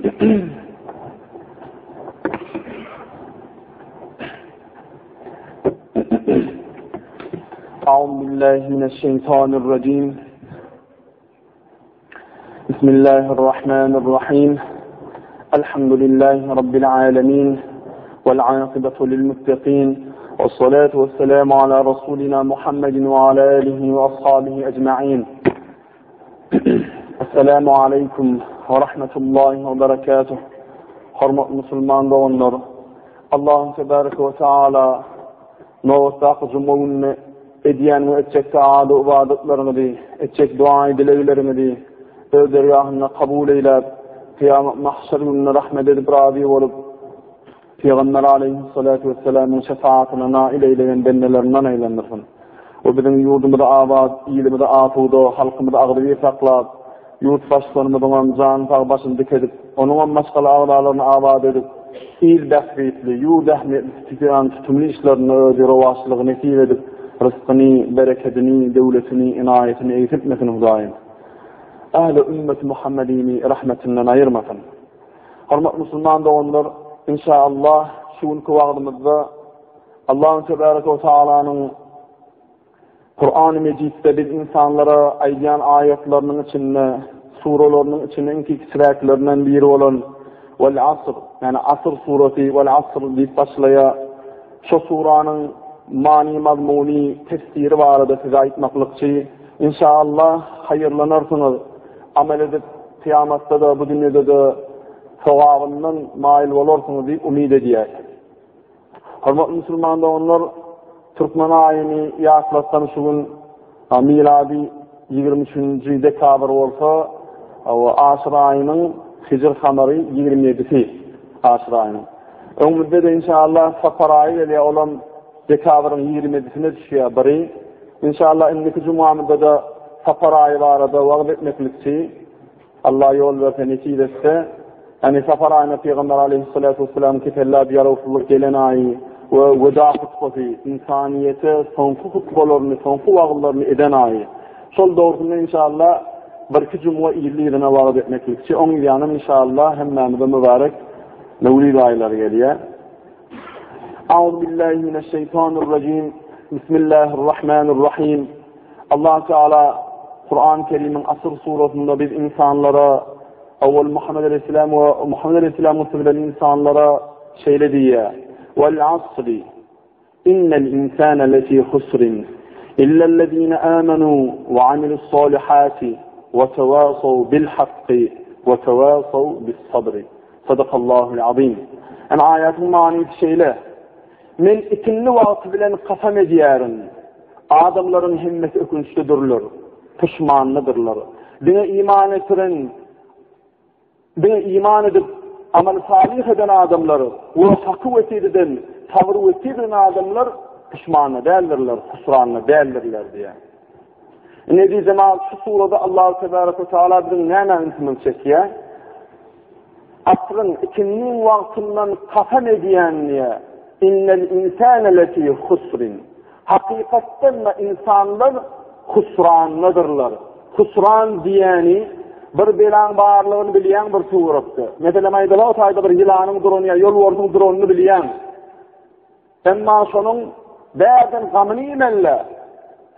أعوذ بالله من الشيطان الرجيم بسم الله الرحمن الرحيم الحمد لله رب العالمين والعاقبة للمتقين والصلاة والسلام على رسولنا محمد وعلى آله وأصحابه أجمعين Esselamu aleýkum we rahmetullahi we berekatuh. Hormatly musulman doganlar, Allahu tebaraka we taala nobatdaky juma gününe edýän we etjek taat ybadatlaryňyzy, etjek dua dilegleriňizi öz dergahynda kabul eýläp, kyýamat mahşer gününde rahmet edip razy bolup, Pygamber aleýhissalatu wessalamyň şefaatyna nail eýlegen bendelerinden aýlandyrsyn. We biziň ýurdumyzy abat, ilimizi asuda, halkymyzy agzybir saklap, ýurt baştutanymyzyňam jany sag başyny dik edip, onuňam maşgala agzalaryny abat edip, il bähbitli, ýurt ähmiýetli tutýan tutumly işlerinde özi rowaçlygy nesip edip, ryskyny, berekedini, döwletini, enaýatyny egsiltmesin Hudaýym. Ähli ümmeti Muhammedini rahmetinden aýyrmasyn. Hormatly musulman doganlar, inşallah şu günki wagtymyzda Allahu tebaraka we taalanyň Kur'an-ı Mecidde biz insanlara aýdýan aýatlarynyň içinde, suralarynyň içinde iň kiçiräklerinden biri bolan Wal Asr, ýagny Asr surasy Wal Asr diýip başlaýar. Şu suranyň many mazmuny, tefsiri barada size aýtmaklykçy. Inşallah haýyrlanarsyňyz. Amal edip Kyýamatda-da, bu dünýede-de sogabyndan maýyl bolarsyňyz diýip umyt edýäris. Hormatly musulman doganlar, türkmen aýyny ýatlatsam şu gün milady 23-nji dekabr bolsa, aşyr aýynyň hijr kamary 27-si aşyr aýynyň. Öňümizde-de inşallah sapar aýy gelýär, olam dekabryň 27-sine düşýär biri. Inşallah indiki jumamyzda-da sapar aýy barada wagyz etmeklikçi. Allah ýol berse, nesip etse. Ýagny sapar aýyna Pygamber aleýhissalatu wessalamyň keselläp ýarawsyzlyk gelen aýy we weda hutbasy, ynsanyýete soňky hutbalaryny, soňky wagyzlaryny eden aýy. Şol dogrusynda inşallah birki jumga yzly-yzyna wagyz etmeklikçi. Oň ýanam inşallah hemmämize mübarek Mewlid aýlary gelýär. Auzu billahi mineşşeýtanirrajim. Bismillahirrahmanirrahim. Allah Teala Kur'an-ı Kerim'in Asr surasında biz insanlara awal Muhammed Aleyhisselam we Muhammed Aleyhisselamyň üsti bilen insanlara şeýle diýýär. Wal asri innel insana lefî husrin illellezîne âmenû ve amilu's-salihâti ve tevâsav bil hakki ve tevâsav bis sabri. Sadakallahul azim. Yani aýatyň manysy şeýle. Men ikindi wagty bilen kasam edýärin. Adamlaryň hemmesi ökünçlidirler, puşmanlydyrlar. Diňe iman getiren, diňe iman edip amal salyh eden adamlar we haky wesýet eden, sabyr wesýet eden adamlar puşmanly däldirler, husranly däldirler diýýär. Indi jemaat şu surada Allahu tebaraka we taala biziň nämä ünsümizi çekýär? Asryň ikindiň wagtyndan kasam edýän diýýär. Innel insane lefi husrin. Hakykatdan-da insanlar husrandadyrlar. Husran diýýäni bir belaň barlygyny bilýäň bir suratda. Meselem aýdaly o taýda bir ýylanyň durany ýa ýolbarsyň duranyny bilýäň. Emma şonuň bärden gamyny iýmeli.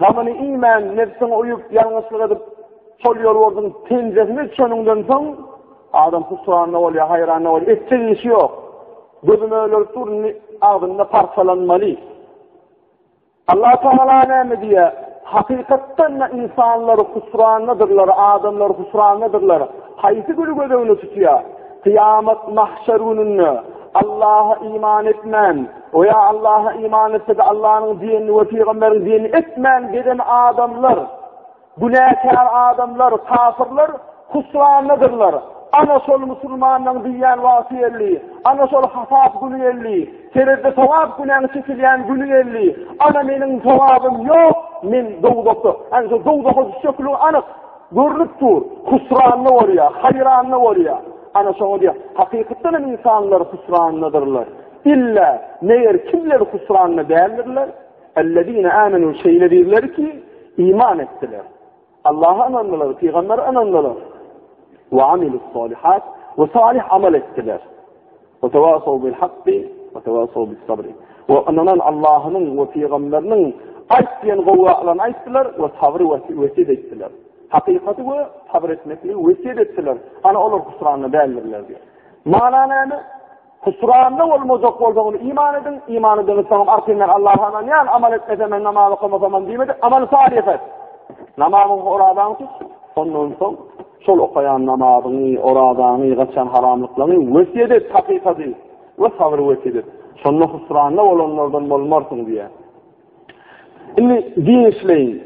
Gamyny iýmän, nebsiňe uýup, ýalňyşlyk edip, şol ýolbarsyň penjesine düşeniňden soň, adam husranda bolýar, haýranda bolýar. Etjek işi ýok. Gözüme ölerip dur, indi agzynda parçalanmaly. Allah Tagala näme diýýär? Hakykatdan-da ynsanlar husrandadyrlar, adamlar husrandadyrlar. Haýsy güni göz öňünde tutýar? Kyýamat mahşer gününde Allaha iman etmän, o ýa Allaha iman etse-de Allanyň diýenini we pygamberiň diýenini etmän gezen adamlar Günäkär adamlar, kafyrlar husrandadyrlar. Ana şol musulmanlaryň diýýän wagty geldi. Ana şol hasap güni geldi. Terezide sogap günäň çekilýän güni geldi. Ana meniň sogabym ýok, men dowzahda. Ana şol dowzaha düşjekligi anyk görnüp dur. Husranda bolýar, haýranda bolýar. Ana şoňa diýýär, hakykatdan hem insanlar husrandadyrlar. Illa meger kimler husranda däldirler? Ellezine amenu şeýle birleri ki, iman etdiler. Allaha ynandylar, pygambere ynandylar. Ve amilus salihat. We salih amal etdiler. We tewasaw bil hakki we tewasaw bis sabri. We ynanan Allahynyň we pygamberiniň aýt diýen gowy zatlaryny aýtdylar we sabry wesýet etdiler. Hakykaty we sabyr etmekligi wesýet etdiler. Ana olar husranda däldirler diýýär. Mana näme? Husranda bolmajak bolsaňyz iman ediň, iman edeňiz soňam arkaýyn men Allaha ynanýan, amal etmesem men namaz okamasam diýmedi, amal salyh et. Namazyňy orazaňy tut, ondan soň şol okaýan namazyňy, orazaňy, gaçan haramlyklaryňy wesýet et, hakykady we sabyr wesýet et. Şonda husranda bolanlardan bolmarsyň diýýär. Indi giňişleýin.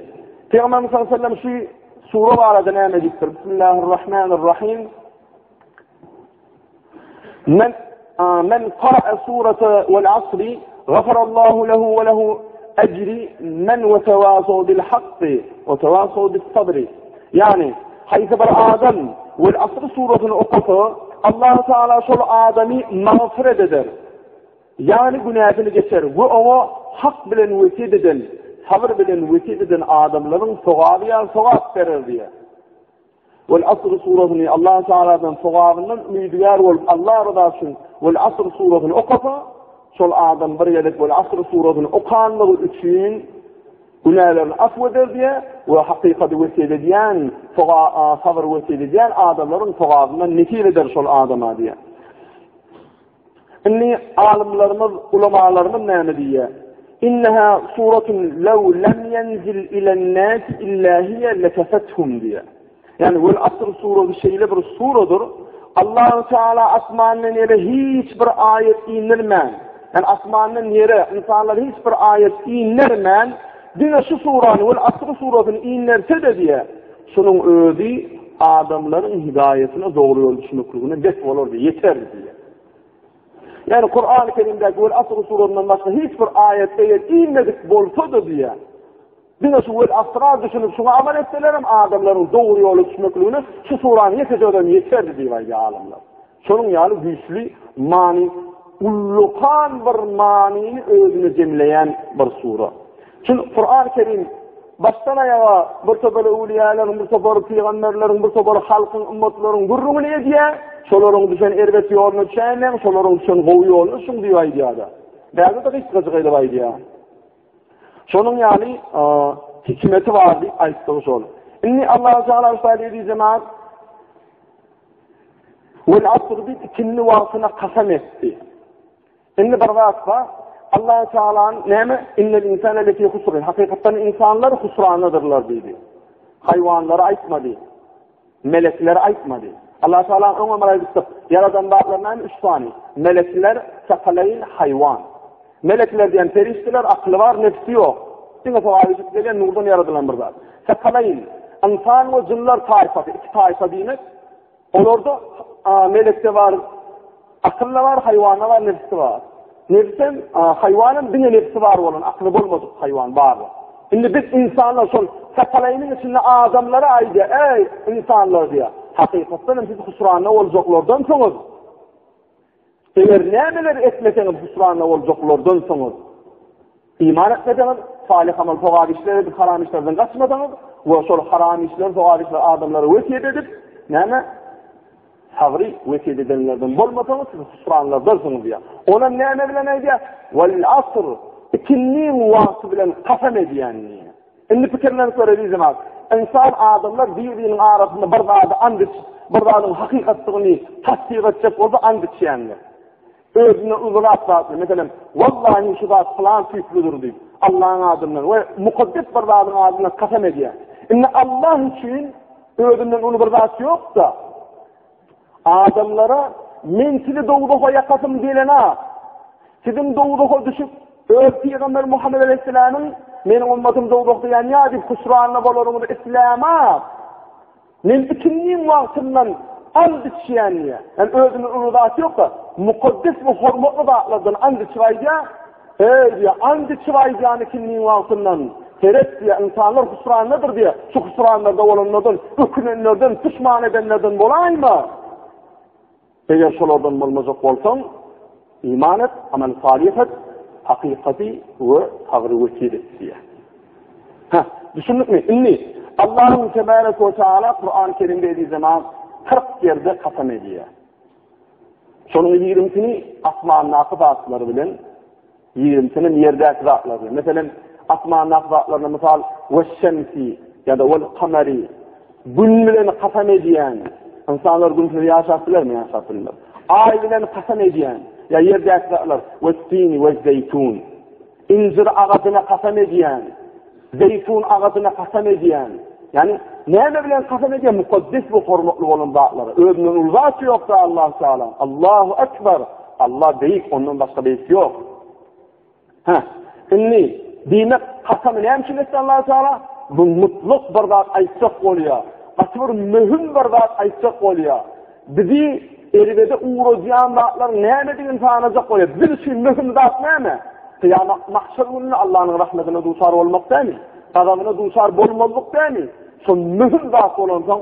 Pygamberimiz sallallahu aleyhi ve sellem şu sura barada näme diýipdir? Bismillahirrahmanirrahim. Men men qara'a surata wal asri ghafarallahu lahu we lahu ejri men we tewasaw bil hakki we tewasaw bis sabri. Ýagny haýsy bir adam wal asr suratyny okasa, Allah Taala şol adamy magfiret eder. Ýagny günäsini geçer we oňa hak bilen wesýet eden, sabyr bilen wesýet eden adamlaryň sogaby ýaly sogap berer diýýär. Wal Asr surasyny Allah Tagaladan sogabyndan umydygär bolup Allah ryzasy üçin Wal Asr surasyny okasa, şol adam bir gezek Wal Asr surasyny okanlygy üçin günälerini afw eder diýe we hakykady wesýet edýän, sabyr wesýet edýän adamlaryň sogabyndan nesip eder şol adama diýe. Indi alymlarymyz, ulamalarymyz näme diýýär? Inneha suratun law lam ýenzil ilen-nas illa hiýe lekefethum diýýär. Ýagny Wel Asr surasy şeýle bir suradyr, Allahu Teala asmandan ýere hiç bir aýat indirmän, ýagny asmandan ýere ynsanlara hiç bir aýat indermän, diňe şu surany Wel Asr surasyny inderse-de diýýär, şunuň özi adamlaryň hidaýatyna dogry ýol düşmekligine bes bolardy, ýeterdi diýýär. Ýagny Kur'an-ı Kerimdäki Wel Asr surasyndan başga hiç bir aýat eger inmedik bolsa-da diýýär. Diňe şu Wel Asra düşünip şuňa amal etseler hem adamlaryň dogry ýola düşmekligine şu suranyň ýekeje özem ýeterdi diýip aýdýar alymlar. Şonuň ýaly güýçli many, ullakan bir manyny özüne jemleýän bir sura. Çünki Kur'an-ı Kerim başdan aýaga bir topar öwlüýäleriň, bir topar pygamberleriň, bir topar halkyň, ümmetlaryň gürrüňini edýär. Şolaryň düşen erbet ýoluna düşäýmäň, şolaryň düşen gowy ýoluna düşüň diýip aýdýar-da. Bärde-de gysgajyk edip aýdýar. Şonuň ýaly hikmeti bar diýip aýtdygy şol. Indi Allah Teala diýdi jemaat Wel asr diýip ikindi wagtyna kasam etdi. Indi bir zat bar. Allah Teala'nın näme? Innel insane lefi husr. Hakykatdan insanlar husranadyrlar diýdi. Haýwanlara aýtmady. Melekleri aýtmady. Allah Teala öňe bir aýdypdyk. Ýaradan zatlar näme? Üç sany. Melekler, sakalaýyn, haýwan. Melekler diýen perişdeler akly bar, nefsi ýok. Diňe sogap edip gelýän nurdan ýaradylan bir zat. Sakalaýyn, ynsan we jynlar taýpasy, iki taýpa diýmek. Olarda melekde bar, akyl-da bar, haýwanda bar, nefsi bar. Nefsem, haýwanam diňe nefsi bar bolan, akly bolmadyk haýwan bar. Indi biz insanlar şol sakalaýynyň içinde adamlara aýdýar, eý, insanlar diýýär. Hakykatdan hem siz husranda boljaklardansyňyz. Eger nämeler etmeseňiz husranda boljaklardansyňyz. Iman etmeseňiz, salyh amal sogap işler edip haram işlerden gaçmasaňyz we şol haram işler, sogap işler adamlara wesýet edip, näme? Sabry wesýet edenlerden bolmasaňyz siz husranlardansyňyz diýýär. Onam näme bilen aýdýar? Wal asr ikindiň wagty bilen kasam edýän diýýär. Indi pikirlenip göreli jemaat. Ynsan adamlar bir-biriniň arasynda bir zady and içip, bir zadyň hakykatdygyny tassyk etjek bolsa and içýändir. Özünden ulurak zatny, meselem, Wallahi şu zat pylan tüýslidir diýip, Allahyň adyndan we mukaddes bir zadyň adyndan kasam edýär. Indi Allah üçin özünden uly bir zat ýok-da, adamlara men sizi dowzaha ýakasym gelenok. Siziň dowzaha düşüp, öz pygamber Muhammed aleyhisselamyň meniň ummatym dowzahda ýanýar diýip husranda bolaryňyzy islämok. Men ikindiň wagtyndan and içýän diýýär. Ýani özünden uly zat ýok-da, mukaddes we hormatly zatlardan and içip aýdýar. Eý diýýär, and içip aýdýan ikindiň wagtyndan. Seret diýýär, ynsanlar husrandadyr diýýär. Şu husranlarda bolanlardan, ökünenlerden, puşman edenlerden bolaýma. Eger şolardan bolmajak bolsaň, iman et, amal salyh et, hakykaty we sabry wesýet et diýýär. Hä, düşündikmi? Indi Allahu tebaraka we taala Kur'an-ı Kerimde eziz jemaat 40 ýerde kasam edýär. Şonuň ýigrimisini asmandaky zatlar bilen, ýigrimisini ýerdäki zatlar bilen. Meselem, asmandaky zatlaryna mysal weş-şemsi ýa-da wel-kameri Gün bilen kasam edýän. Ynsanlar günsüz ýaşap bilermi? Ýaşap bilmez. Aý bilen kasam edýän. Ýa ýerdäki zatlar we't-tini wez-zeýtun. Injir agajyna kasam edýän. Zeýtun agajyna kasam edýän. Ýagny näme bilen kasam edýän? Mukaddes we hormatly bolan zatlara. Özünden uly zat ýokda Allah Taala. Allahu ekber. Allah beýik, ondan başga beýik ýok. Hä, indi diýmek kasamy näme üçin etdi Allah Taala? Bu mutlak bir zat aýtjak bolýar. Gaty bir möhüm bir zat aýtjak bolýar. Bizi erbede ugradýan zatlaryň nämedigini sanajak bolýar. Biz üçin möhüm zat näme? Kyýamat mahşer gününde Allanyň rahmetine duçar bolmak dälmi? Gazabyna duçar bolmazlyk dälmi? Şo möhüm zat bolansoň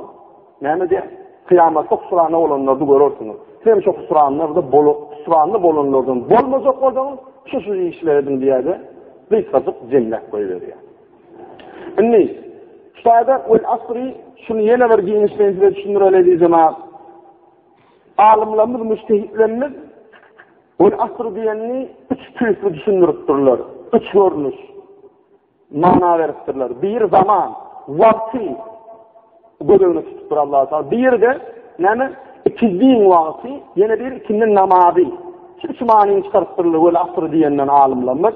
näme diýär? Kyýamatda husrana bolanlarda görersiňiz. Siz hem şo husranlarda bolup, husranly bolanlardan bolmajak bolsaňyz, şu-şu işleri ediň diýýär-de, gysgajyk jemläp goýberýär. Indi şu taýda wel asry şuny ýene bir giňişleýin size düşündireli eziz jemaat. Alymlarymyz, müjtehitlerimiz wel asr diýenini üç tüýsli düşündiripdirler. Üç görnüş mana beripdirler. Bir zaman, wagty göz öňünde tutupdyr Allah Taala. Biri-de näme? Ikindin wagty, ýene biri ikindin namazy. Şu üç manyny çykarypdyrlar wel asr diýenden alymlarymyz.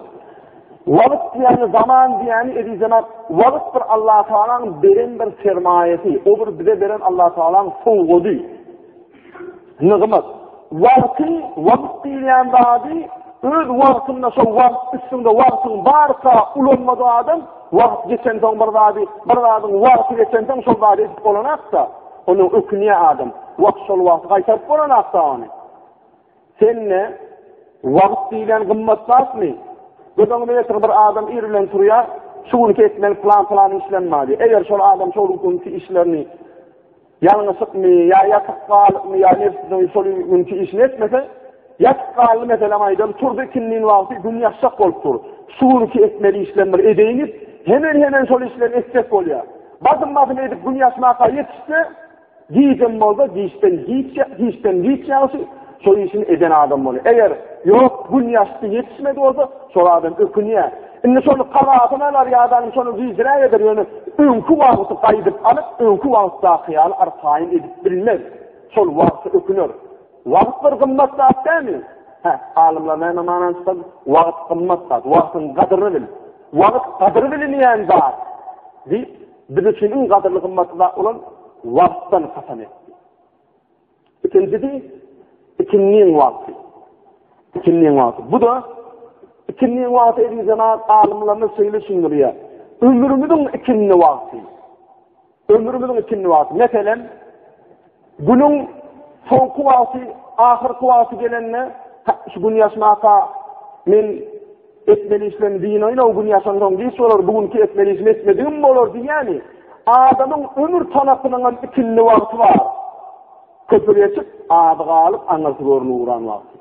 Wagt diýýäni, zaman diýýäni, eziz jenap, wagt bir Allatagalaň beren bir sermaýasy, o bir bize beren Allatagalaň sowgady, nygmat. Wagty, wagt diýilýän zady öz wagtynda şol wagt üstüňde wagtyň barka ulanmadyk adam, wagt geçensoň bir zady, bir zadyň wagty geçensoň şol zady edip bolanakda, onuň ökünýär adam. Wagt şol wagty gaýtaryp bolanakda ony. Sende wagt diýlen gymmat zatmy? Göz öňüne getir, bir adam ir bilen turýar, şu günki etmeli plan-plan işlerim bar diýýär. Eger şol adam şol günki işlerini ýalňyşypmy, ýa ýatyp galypmy, ýa nebsiniň şol günki işini etmese, ýatyp galdy meselem aýdaly, turdy ikindin wagty gün ýaşjak bolup dur. Şu günki etmeli işlerimi bir edeýin diýip, hemen-hemen şol işleri etjek bolýar. Basym-basym edip gün ýaşmaka ýetişse, Gijem bolsa giçden giç, giçden giç ýagşy, şol işini eden adam bolýar. Eger ýok, gün ýaşdy ýetişmedi bolsa, şol adam ökünýär. Indi şony kazasyny alar ýa-da şony gijräk eder, ýöne öňki wagty gaýdyp alyp, öňki wagtdaky ýaly arkaýyn edip bilmez. Şol wagty öküner. Wagt bir gymmat zat dälmi? Hä, alymlar näme manany çykardy? Wagt gymmat zat, wagtyň gadyryny bil. Wagt gadyry bilinýän zat diýip, Biz üçin iň gadyrly gymmatly zat bolan wagtdan kasam etdi. Ikinjisi ikindiň wagty. Ikindiň wagty. Bu da ikindiň wagty eziz jemaat alymlarymyz şeýle düşündirýär. Ömrümiziň ikindi wagty. Ömrümiziň ikindi wagty. Meselem, Günüň soňky wagty, ahyrky wagty gelende, şu gün ýaşmaka men etmeli işlerimi dynaýyn-ow, gün ýaşansoň giç bolar, bu günki etmeli işimi etmedigim bolar diýýäni, adamyň ömür tanapynyň hem ikindi wagty bar. Köpri geçip, azy galyp, aňyrsy görnüp ugran wagty.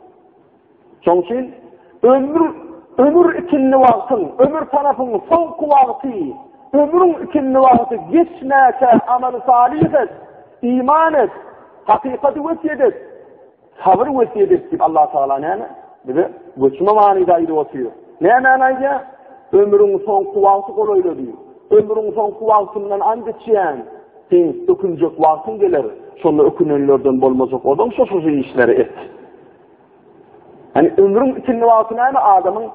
Şoň üçin ömür ömür ikindi wagtyň, ömür tarapyň soňky wagty, ömrüň ikindi wagty geçmäkä amaly salyh et, iman et, hakykaty wesýet et, sabyr wesýet et diýip Allah Tagala näme? Bize göçme manyda aýdyp otyr. Nämäni aýdýar? Ömrüň soňky wagty golaýlady. Ömrüň soňky wagtyndan and içýän, seň ökünjek wagtyň geler. Şonda ökünenlerden bolmajak bolsaň, şu-şu işleri et. Ýani ömrüň ikinji wagty näme adamyň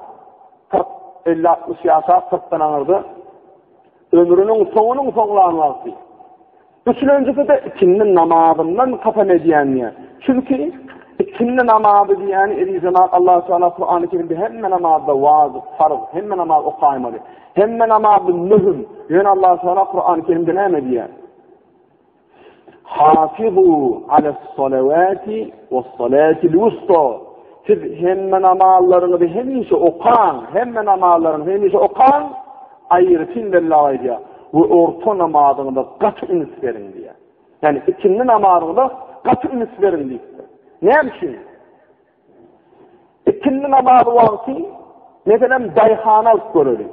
40, 50, 60 ýaşap 40-dan aňyrda ömrüniň soňunyň soňlan wagty. Üçünjisi-de ikindi namazyndan kasam edýän diýýär. Çünki ikindi namazy diýýäni eziz jemaat Allah Teala Kurany Kerimde hemme namazda wajyp, farz, hemme namaz okaýmaly. Hemme namaz möhüm. Ýöne Allah Teala Kurany Kerimde näme diýýär? Hafizu alas-salawati was-salatil wusta. Siz hemme namazlaryňyzy hemişe okaň, hemme namazlaryňyzy hemişe okaň, aýratyn belläp aýdýar. We orta namazyňyza gaty üns beriň diýýär. Ýagny ikindi namazyňyza gaty üns beriň diýipdir. Näme üçin? Ikindi namazy wagty, meselem, daýhany alyp göreli.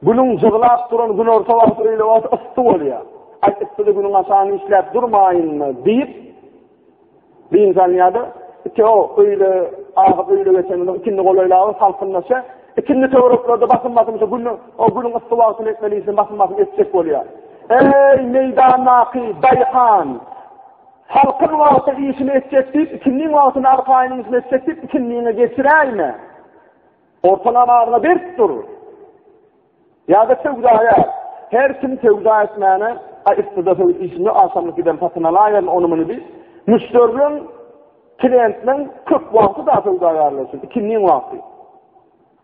Günüň jyglap duran günorta wagty, öýle wagty yssy bolýar. Aý, yssyda günüň aşagynda işläp durmaýyn diýip, dynç alýar-da. Iki o öýle agyp öýle geçenden ikindi golaýlagy salkynlaşýar. Ikindi töwereklerde basym-basym şu günüň o günüň yssy wagtyny etmeli işini basym-basym etjek bolýar. Eý, meýdandaky daýhan! Salkyn wagtda işini etjek diýip, ikindiň wagtyny arkaýyn işini etjek diýip, ikindiňe geçiräýme. Orta namazyňa berk dur. Ýa-da söwdaýa. Her kim söwda etmäne, a yssyda söwda işinde agşamlyk giden satyn alaýaryn ony-muny diýip, müşderiniň, klientleň köp wagty da söwdagärler üçin, ikindiň wagty.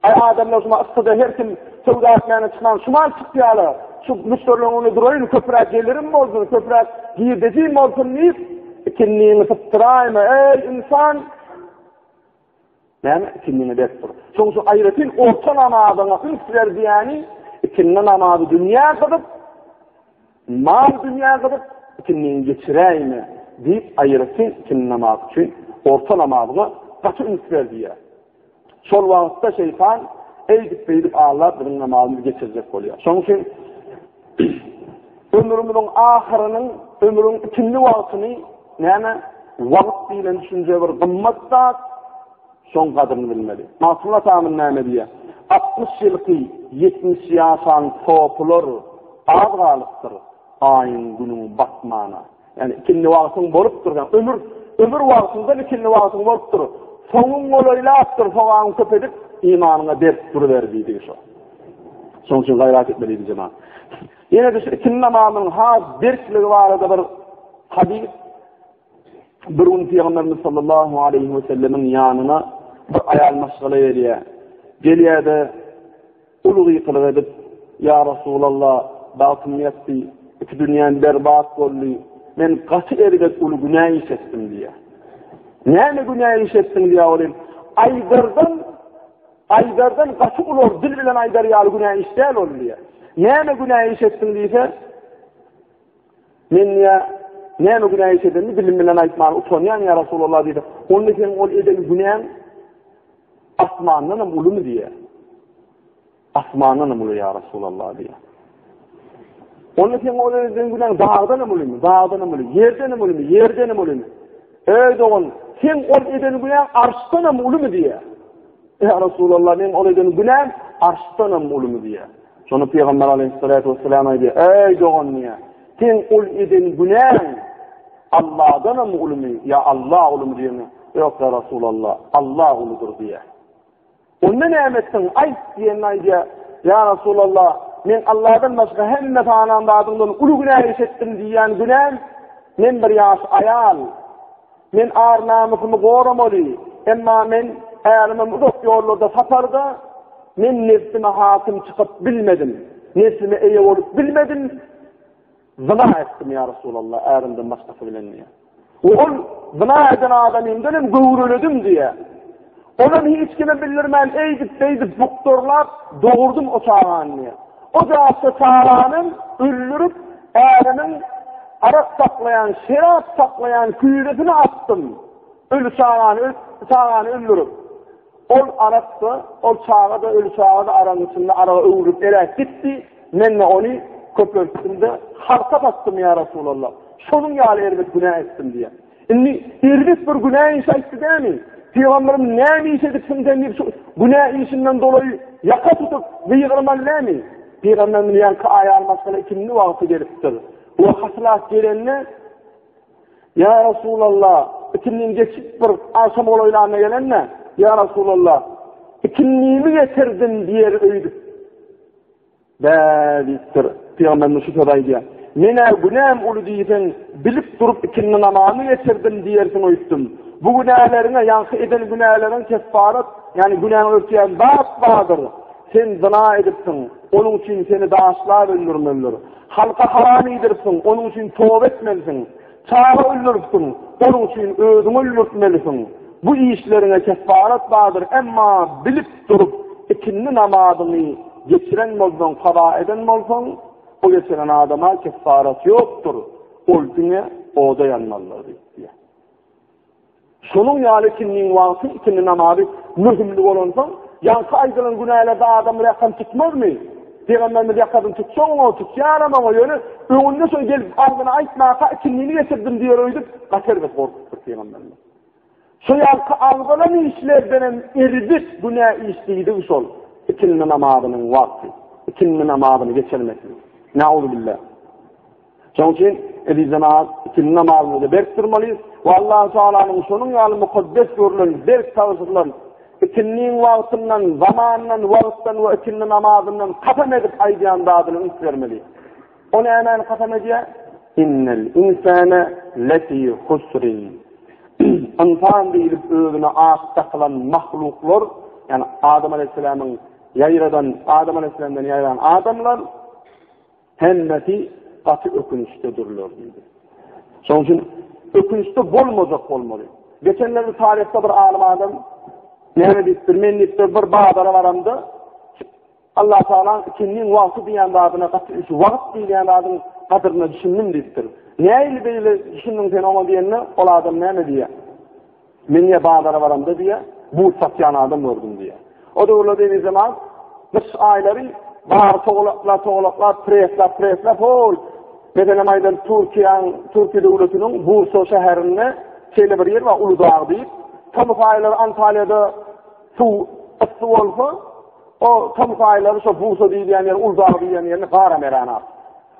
Aý adamlar şuma yssyda her kim söwda etmäne çykman, şumal çykýarlar. Şu müşderiniň öňünde duraýyn, köpräk gelirim bolsun, köpräk girdejim bolsun diýip, ikindiňi sypdyraýma, eý ynsan! Näme? Ikindini berk dur. Şonuň üçin aýratyn orta namazyňa üns ber diýýäni, ikindi namazy dünýä gyzyp, mal dünýä gyzyp, ikindini geçiräýme diýip aýratyn ikindi namazy üçin orta namazyňa gaty üns ber diýýär. Şol wagtda şeýtan eýdip-beýdip aldap biziň namazymyzy geçirjek bolýar. Şonuň üçin ömrümiziň ahyrynyň, ömrüň ikindi wagtyny Näme? Wagt diýlen düşünje bir gymmat zat, şoň gadryny bilmeli. Magtymguly atamyz näme diýýär? 60 ýylky 70 ýaşan sopular az galypdyr aýyň günüň batmana. Ýani ikindi wagtyň bolupdyr. Ömür ömür wagtyňdan ikindi wagtyň bolupdyr. Soňuň golaýlapdyr, sogabyň köp edip, imanyňa berk duruber diýdigi şo. Şonuň üçin gaýrat etmeli diýdi jemaat. Ýene-de şu ikindi namazynyň has berkligi barada bir hadys. Bir gün Pygamberimiz sallallahu aleýhi we sellemiň ýanyna bir aýal maşgala gelýär. Gelýär-de uly gykylyk edip, Ýa Resulallah, bagtym ýatdy, iki dünýäm berbat boldy. Men gaty erbet uly günä iş etdim diýýär. Näme günä iş etdiň diýýär ol. Aýdardan Aýdardan gaty uly ol, dil bilen aýdar ýaly günä iş däl ol diýýär. Näme günä iş etdiň diýse, men diýýär, näme günä iş edenimi dilim bilen aýtmaga utanýan ýa Resulallah diýdi. Onda seň ol eden günäň asmandan hem ulumy diýýär. Asmandan hem uly ýa Resulallah diýýär. Onda seň ol eden günäň dagdan hem ulumy? Dagdan hem uly, ýerden hem ulumy? Ýerden hem ulumy? Eý dogan, seň ol eden günäň arşdan hem ulumy diýýär. Ýa Resulallah, meň ol eden günäm arşdan hem ulumy diýýär. Şonda Pygamber aleyhissalatu vesselam aýdýar, Eý dogan diýýär, seň ol eden günäň Allahdan hem ulumy ýa Allah ulumy diýende, Ýok ýa Resulallah, Allah uludyr diýýär. Onda näme etdiň? Aýt diýende aýdýar, Ýa Resulallah, men Allahdan başga hemme sanan zadyňdan uly günä iş etdim diýýän günäm, men bir ýaş aýal. Men ar-namysymy goramaly, emma men ärimim uzak ýollarda saparda, men nebsime hakim çykyp bilmedim, nebsime eýe bolup bilmedim, zyna etdim ýa Resulallah, ärimden başgasy bilen diýýär. We ol zyna eden adamymdan hem göwreledim diýýär. Onam hiç kime bildirmän eýdip-beýdip bukdurlap dogurdym o çagany diýýär. O ýaşda çagany öldürip, ärimiň arak saklaýan, şerap saklaýan küýzesine atdym. Öli çagany, çagany öldürip. Ol arak-da, ol çaga-da, öli çaga-da aragyň içinde araga öwrülip eräp gitdi. Men-de ony köpeltdim-de, halka satdym, ýa Resulallah. Şonuň ýaly erbet günä etdim diýýär. Indi erbet bir günä iş aýtdy dämi? Pygamberim näme iş edipsiň sen diýip şu günä işinden dolaýy ýaka tutup gygyrmaly dämi? Pygamberimiz ýaňky aýal maşgala ikindi wagty gelipdir. We hasylat gelende Ýa Resulallah, ikindini geçip bir agşam golaýlanda gelende, Ýa Resulallah, ikindimi getirdim diýer öýdüp Bä diýipdir. Pygamberimiz şu sözi aýdýar. Men-ä günäm uly diýseň, bilip durup ikindi namazyny geçirdim diýersiň öýtdüm. Bu günäleriňe, ýaňky eden günäleriňe keffaret, ýagny günäňi örtýän zat bardyr. Sen zyna edipsiň, onuň üçin seni daşlap öldürmelidir. Halka haram iýdiripsiň, onuň üçin toba etmelisiň. Çaga öldüripsiň, onuň üçin özüňi öldürtmelisiň. Bu işleriňe keffaret bardyr, emma bilip durup ikindi namazyňy geçiren bolsaň, kaza eden bolsaň, o geçiren adama keffaret ýokdur, ol diňe oda ýanmalydyr diýipdir. Şonuň ýaly ikindiň wagty, ikindi namazy möhümli bolansoň, ýaňky aýdylan günälerde adamlar ýakany tutmazmy? Pygamberimiz ýakasyny tutsa oňa, tutýaram oňa, ýöne öňünde şol gelip agzyna aýtmaka ikindini geçirdim diýer öýdüp, gaty erbet gorkupdyr pygamberimiz. Şu ýalky agzalan işlerdenem erbet günä iş diýdigi şol ikindi namazynyň wagty, ikindi namazyny geçirmeklik. Nauzubillah. Şonuň üçin eziz jemagat ikindi namazymyzy berk durmalydyrys we Allahu Tealanyň şonuň ýaly mukaddes görülen, berk tabşyrylan ikindiň wagtyndan, zamandan, wagtdan we ikindi namazyndan kasam edip aýdýan zadyna üns bermeli. O nämäni kasam edýär? Innel insane lefi husrin. Ynsan diýlip özüne at dakylan mahluklar, ýagny Adam aleyhisselamyň ýaradan, Adam aleyhisselamdan ýaran adamlar hemmesi gaty ökünçdedirler diýdi. Şonuň üçin ökünçde bolmajak bolmaly. Geçenlerde taryhda bir alym adam näme diýipdir? Men diýipdir bir bazara baramda Allah Tagalaň ikindiň wagty diýen zadyna gaty üns, wagt diýilýän zadyň gadyryna düşündim diýipdir. Nähili beýle düşündiň sen oňa diýende, ol adam näme diýýär? Men ýa bazara baramda diýýär, buz satýan adam gördüm diýýär. O döwürlerde eziz jemagat, gyş aýlary bary togalaklap, togalaklap, presläp, presläp, hol, meselem aýdaly Türkiýäň, Türkiýe döwletiniň Bursa şäherinde şeýle bir ýer bar, Uludag diýip, tomus aýlary Antalýada suw yssy bolsa, O tomus aýlary şo Bursa diýilýän ýer, Uldag diýilýän ýerinde garam eränok.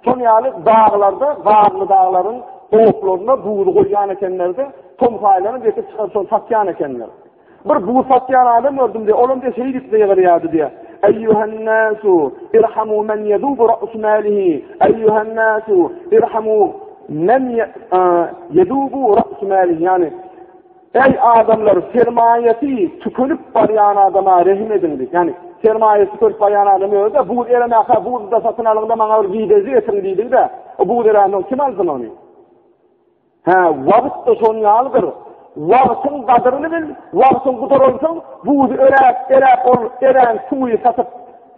Şol ýaly daglarda, garly daglaryň gowaklarynda buzy goýýan ekenler-de, tomus aýlary getirip çykaryp şony satýan ekenler. Bir buz satýan adam gördüm diýýär, olam diýýär şeýdip gygyrýardy diýýär. Eýýuhan-nasu irhamu men ýezubu ra'su malihi. Eýýuhan-nasu irhamu men ýezubu ra'su malihi. Ýani Eý adamlar, sermaýasy tükenip barýan adama rehim ediň diýip. Ýagny, sermaýasy tükenip barýan adam özi-de buz eremäkä buzy-da satyn alyň-da maňa bir gideriji getiriň diýdigi-de, o buz eränsoň kim alsyn ony? Hä, wagt-da şonuň ýalydyr. Wagtyň gadyryny bil, wagtyň gutaransoň buzy eräp, eräp ol erän suwy satyp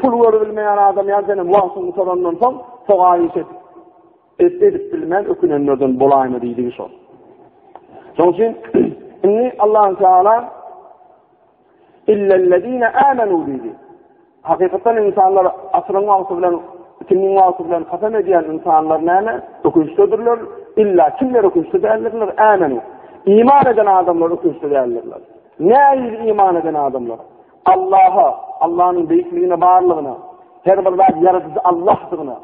pul görübilmeýän adam ýaly senem wagtyň gutarandan soň sogap iş edip Et edip bilmän ökünenlerden bolaýma diýdigi şol. Şonuň üçin indi Allahu Teala illellezine amenu diýdi. Hakykatdan insanlar asyryň wagty bilen ikindiniň wagty bilen kasam edýän insanlar näme? Ökünçdedirler. Illa kimler ökünçde däldirler? Amenu. Iman eden adamlar ökünçde däldirler. Nähili iman eden adamlar? Allaha, Allah'ın beýikligine, barlygyna, her bir zat ýaradyjy Allahdygyna,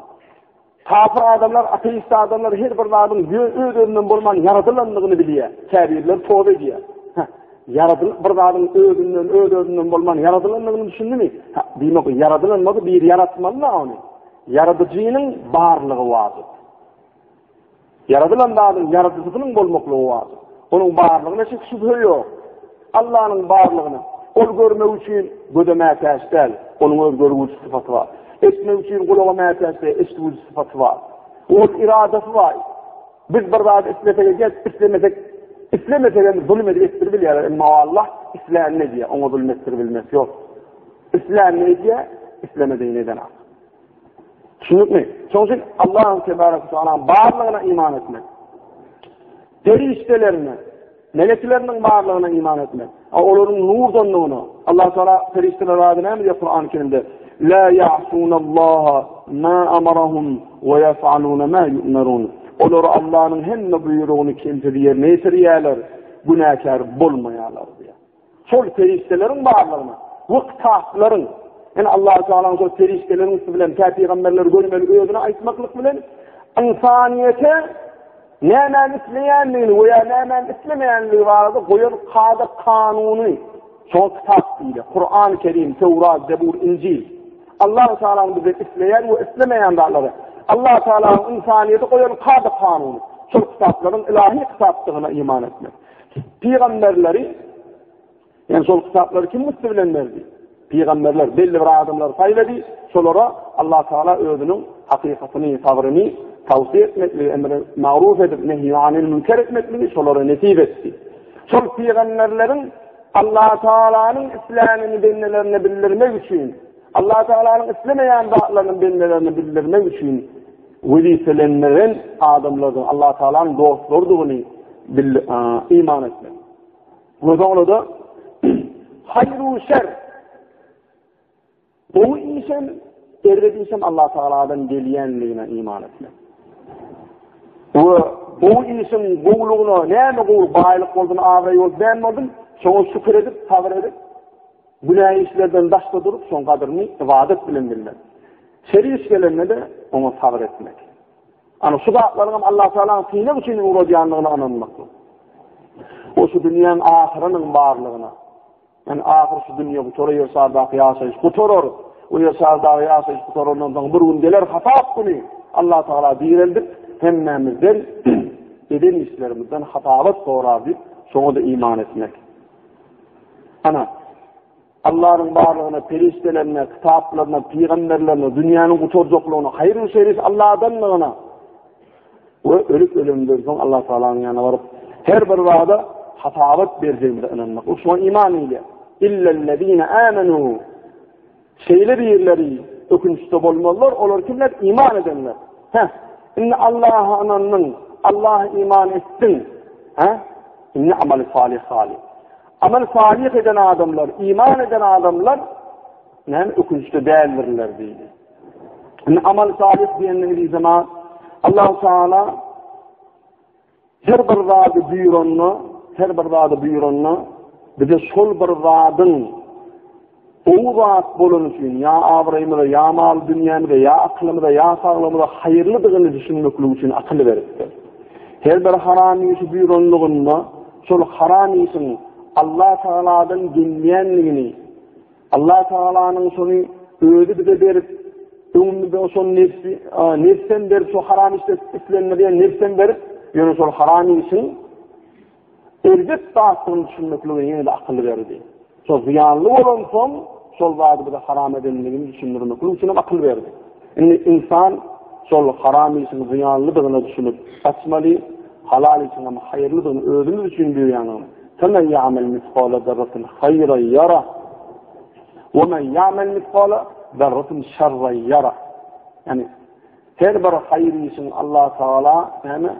Kafir adamlar, ateist adamlar her bir zadyň öz-özünden bolman ýaradylandygyny bilýär. Käbirleri toba edýär. Hä, ýaradyl bir zadyň özünden, öz-özünden bolman ýaradylandygyny düşündimi? Hä, diýmek, ýaradylan bolsa biri ýaratmaly-da ony. Ýaradyjynyň barlygy wajyp. Ýaradylan zadyň ýaradyjysynyň bolmaklygy wajyp. Onuň barlygyna şek şübhe ýok. Allanyň barlygyna ol görmek üçin göze mätäç däl, onuň öz görgüçi sypaty bar. Eşitmek üçin gulaga mätäç däl, eşidiji sypaty bar. Ol iradasy bar. Biz bir zady islesek edýäs, islemesek islemesek hem zulum edip etdirip bilýärler. Emma Allah islänini edýär, oňa zulum etdirip bilmek ýok. Islänini edýär, islemedigini edenok. Düşündikmi? Şonuň üçin Allah'ın tebarek we teala'nın barlygyna iman etmek. Perişdelerine, melekleriniň barlygyna iman etmek. Olaryň nurdandygyna. Allah Teala perişdeler barada näme diýýär Kur'an-ı Kerimde? La ya'sunallaha ma amarahum we yef'aluna ma yu'marun. Olar Allah'ın hemme buýrugyny kemsiz ýerine ýetirýärler, günäkär bolmaýarlar diýýär. Şol perişdeleriň barlygyna we kitaplaryň, ýagny Allahu Tealanyň şol perişdeleriň üsti bilen tä pygamberleri görmeli özüne aýtmaklyk bilen ynsanyýete nämäni isleýändigini we ýa nämäni islemeýändigi barada goýan kada kanuny şol kitap diýilýär. Kur'an-ı Kerim, Tewrat, Zebur, Injil. Allahu Tealanyň bize isleýän we islemeýän zatlary, Allahu Tealanyň ynsanyýete goýan kada kanuny şol kitaplaryň ilahi kitapdygyna iman etmek. Pygamberleri, ýagny şol kitaplary kim üsti bilen berdi? Pygamberler belli bir adamlary saýlady, şolara Allah Taala özüniň hakykatyny, sabryny tawsiýe etmekligi, emri magruf edip, nehi anil münker etmekligi şolara nesip etdi. Şol pygamberleriň Allah Taalanyň islänini bendelerine bildirmek üçin, Allah Taalanyň islemeýän zatlaryny bendelerine bildirmek üçin wezipelendiren adamlardyr, Allah Taalanyň dostlarydygyny bil iman etmek. We soňra-da haýru şer gowy işem, erbet işem Allah Taaladan gelýänligine iman etmek. We gowy işiň gowulygyna, näme gowy, baýlyk bolsun, abraý bolsun, näme bolsun, şoňa şükür edip, sabyr edip, günä işlerden daşda durup, şoň gadyryny ybadat bilen bilmek. Şer iş gelende-de oňa sabyr etmek. Ana şu zatlaryň hem Allah Taalanyň synag üçin ugradýandygyna ynanmak. O şu dünýäň ahyrynyň barlygyna. Ýani ahyr şu dünýe gutarar, ýer şardaky ýaşaýyş gutarar. O ýer şardaky ýaşaýyş gutarandan soň bir gün geler hasap güni. Allah Taala direldip hemmämizden eden işlerimizden hasabat sorar diýip, şoňa da iman etmek. Ana Allah'ın barlygyna, perişdelerine, kitaplaryna, pygamberlerine, dünýäniň gutarjaklygyna, haýyr şer Allah'danlygyna We ölüp ölenimizden soň Allah Taalanyň ýanyna baryp, her bir zada hasabat berjegimize ynanmak. Bu şoňa iman diýilýär. Illellezine amenu. Şeýle birleri ökünçde bolmazlar, olar kimler? Iman edenler. Heh, indi Allaha ynandyň, Allaha iman etdiň. Hä? Indi amaly salih saly. Amal salih eden adamlar, iman eden adamlar näme ökünçde däldirler diýdi. Indi amal salih diýende eziz jemaat, Allah Taala her bir zady buýranda, her bir zady buýranda bize şol bir zadyň gowy zat bolany üçin ýa abraýymyza, ýa mal dünýämize, ýa akylymyza, ýa saglygymyza haýyrlydygyny düşünmeklik üçin akyl beripdir. Her bir haram işi buýranlygynda şol haram işiň Allah Taaladan gelýändigini Allah Tagalanyň şony özi bize berip, öňümizde şol nefsi, nefsem berip, şu haram işde islendirýän nefsem berip, ýöne şol haram işiň erbet zatdygyny düşünmeklige ýene-de akyl berdi. Şol zyýanly bolansoň, şol zady bize haram edendigini düşündirmeklik üçin hem akyl berdi. Indi insan şol haram işiň zyýanlydygyna düşünip gaçmaly, halal işiň hem haýyrlydygyny özümiz üçin buýurýandygyny. Femen ýa'mel misgala zerratin haýran ýara we men ýa'mel misgala zerratin şerran ýara. Ýani her bir haýyr işiň Allah Taala näme?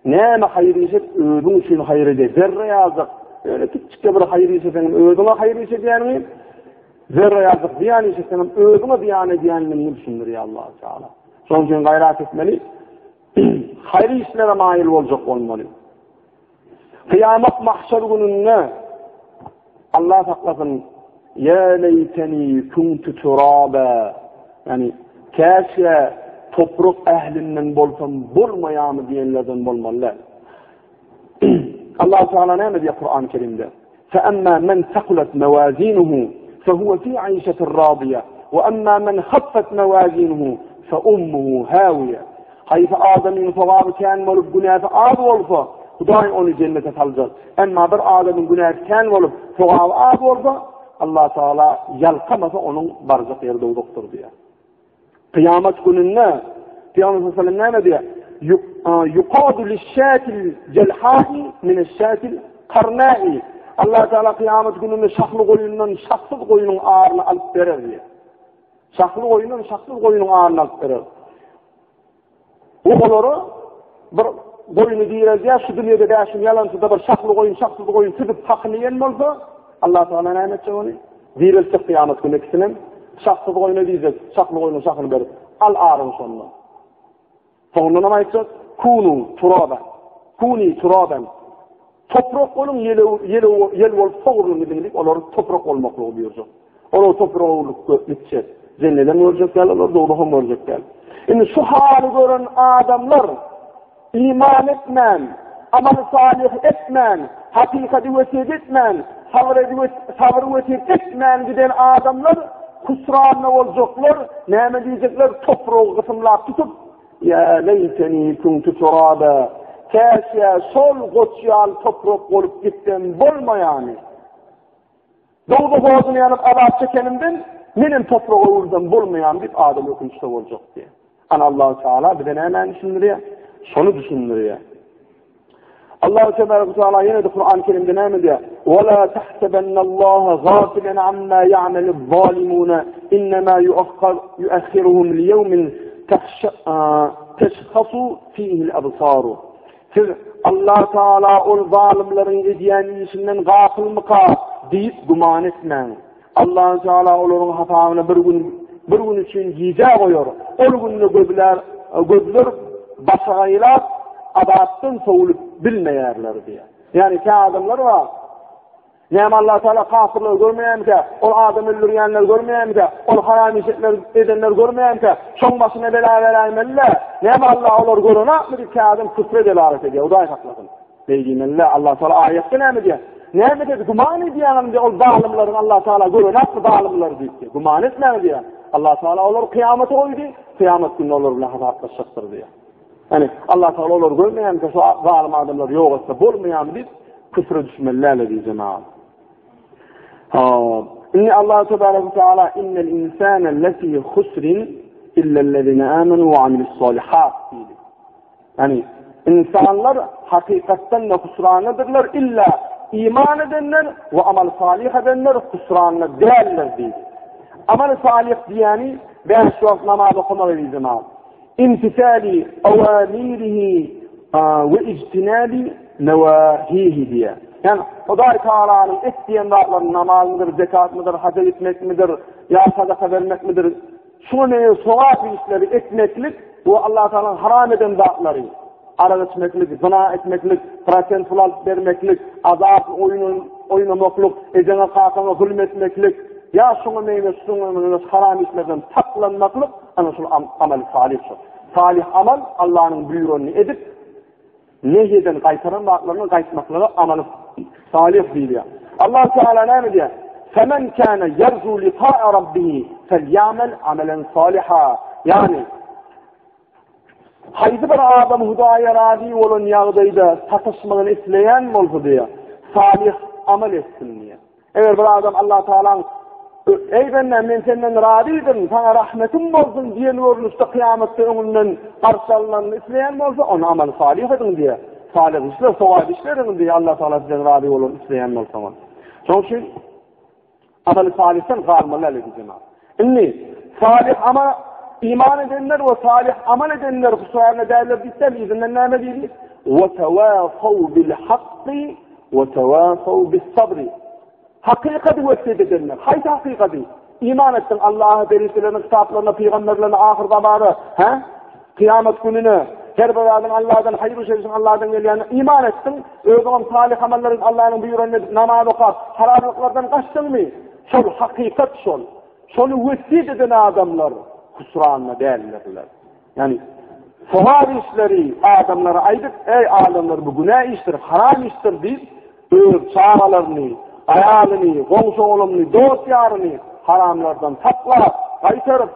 Näme haýyr iş et, özüň üçin haýyr edýär. Zerre ýaljak, öyle kiçjik bir haýyr iş etseň özüňe haýyr iş edýäniňi, zerre ýaljak zyýan iş etseň özüňe zyýan edýänini düşündirýär Allah Taala. Şonuň üçin gaýrat etmeli. Haýyr işlere maýyl boljak bolmaly. Kyýamat mahşer gününde Allah saklasyn Ýa leýteni kuntu turaba ýani käşgä toprak ählinden bolsam bolmaýamy diýenlerden bolmaly däl. Allah Teala näme diýýär Kur'an-ı Kerimde? Fe emma men sakulat mewazinuhu fe huwe fi aýşetir radiýe we emma men haffat mewazinuhu fe ummuhu hawiýe. Haýsy adamyň sogaby kän bolup, günäsi az bolsa, Hudaý ony jennete saljak. Emma bir adamyň günäsi kän bolup, sogaby az bolsa, Allah Taala ýalkamasa onuň barjak ýeri dowzahdyr diýýär. Kyýamat gününde Pygamber sallallahu aleyhi ve sellem näme diýýär? Yuqadu liş-şatil jelhai mineş-şatil karnai. Allah Taala kyýamat gününde şahly goýundan şahsyz goýunyň aryny alyp berer diýýär. Şahly goýundan şahsyz goýunyň aryny alyp berer. Bu olara bir goýuny direldýär, şu dünýede bäşin ýalançyda bir şahly goýun, şahsyz goýun süzüp hakyny iýen bolsa, Allah Taala näme etjek ony? Direltjek kyýamat güni ikisinem şahsyz goýuna diýjek, şahly goýnuň şahyny berip, al aryny şondan. Soňundan hem aýtjak, kunu turaba. Kuni turaban. Toprak boluň, ýel, ýel, ýel bolup sowrulyň gidiň diýip, olary toprak bolmaklygy buýurjak. Olar topraga öwrülip gitjek. Jennedem görjek däl, olar dowzaham görjek däl. Indi şu haly gören adamlar iman etmän, amal salyh etmän, hakykady wesýet etmän, sabyr edip sabyr wesýet etmän giden adamlar husranda boljaklar, näme diýjekler? Topragy gysymlap tutup, Ýa leýteni kuntu turaba. Käşgä şol goç ýaly toprak bolup gitsem bolmaýamy? Dowzah oduny ýanyp azap çekenimden, menem topraga öwrülsem bolmaýamy diýip adam ökünçde boljak diýýär. Ana Allahu Teala bize nämäni düşündirýär? Şony düşündirýär. Allahu Tebaraka Teala ýene de Kur'an-ı Kerimde näme diýýär? Wa la tahsabannallaha gafilan amma ya'malul zalimun innema yu'akhiruhum liyawmin teşhasu fihi'l absar. Siz Allah Taala ol zalymlaryň edýän işinden gafylmyka diýip güman etmäň. Allah Taala olaryň hasabyny bir gün bir gün üçin gijä goýar. Ol günde gözler gözler başagaýlap. Azapdan sowulyp bilmeýärler diýýär. Ýagny kä adamlar bar. Näme Allah Taala kafirleri görmeýärmikä? Ol adam öldürýänleri görmeýärmikä? Ol haram işler edenleri görmeýärmikä? Şoň başyna bela beräýmeli-dä. Näme Allah olary görenokmy diýip kä adam küfre delalet edýär. Hudaý saklasyn. Beý diýmeli-dä. Allah Taala aýatda näme diýýär? Näme diýdi? Güman edýäňmi diýýär. Ol zalymlaryň Allah Taala görenokmy zalymlary diýip. Güman etmäň diýýär. Allah Taala olary kyýamata goýdy. Kyýamat günü olar bilen hasaplaşjakdyr diýýär. Ýani Allah Taala olary görmeýärmikä şu zalym adamlary ýok etse bolmaýarmy diýip küfre düşmeli däl eziz jemaat. Ha, indi Allah tebaraka taala innel insane lefi husrin illellezine amenu we amilus solihat diýdi. Ýani insanlar hakykatdan da husranadyrlar illa iman edenler we amal salih edenler husranda däldir diýdi. Amal salih diýeni bäş wagt namaz okamak eziz jemaat. Imtisali awamirihi we ijtinabi newahihi diýýär. Ýagny Hudaý Tagalanyň et diýen zatlaryny namazmydyr, zekatmydyr, haja gitmekmidir, ýa sadaka bermekmidir, şuňa meňzeş sogap işleri etmeklik we Allah Tagalanyň haram eden zatlary, arak içmeklik, zyna etmeklik, prosent pul alyp bermeklik, azap oýun oýnamaklyk, ejeňe kakaňa zulum etmeklik, ýa şuňa meňzeş, şuňa meňzeş haram işlerden saklanmaklyk Ana şul amaly salyh şol. Salyh amal Allanyň buýranyny edip, nehyeden gaýtaran zatlaryny gaýtmaklyga amaly salyh diýilýär. Allah Teala näme diýýär? Femen kana yerju liqa'a rabbih felyamal amalan saliha. Ýagny haýsy bir adam Hudaýa razy bolan ýagdaýda sataşmagyny isleýän bolsa diýýär, salyh amal etsin diýýär. Eger bir adam Allah Taalanyň Eý bendem, men senden razydyryn, saňa rahmetim bolsun diýen görnüşde kyýamatda öňünden garşy alynanyny isleýän bolsa, ony amaly salyh ediň diýýär. Salyh işler, sogap işler ediň diýýär, Allah Taala sizden razy bolany isleýän bolsaňyz. Şonuň üçin amaly salyhdan galmaly däl eziz jemaat. Indi salyh ama iman edenler we salyh amal edenler husrana däldir diýsem, yzyndan näme diýdi? Wa tawasaw bil hakki we tawasaw bis sabri. Hakykady wesýet edenler. Haýsy hakykady? Iman etdiň Allaha, perişdelerine, kitaplaryna, pygamberlerine, ahyr zamana, hä? Kyýamat gününe, her bir zadyň Allahdan, haýyr şerişiň Allahdan gelýänine iman etdiň, özüňem salyh amallary Allahnyň buýranyny edip namaz okap, haramlyklardan gaçdyňmy? Şol hakykat şol. Şony wesýet eden adamlar husranda däldirler. Ýagny sogap işleri adamlara aýdyp, eý adamlar bu günä işdir, haram işdir diýip, öz çagalaryny, aýalyny, goňşy-golamyny, dost-ýaryny haramlardan saklap, gaýtaryp,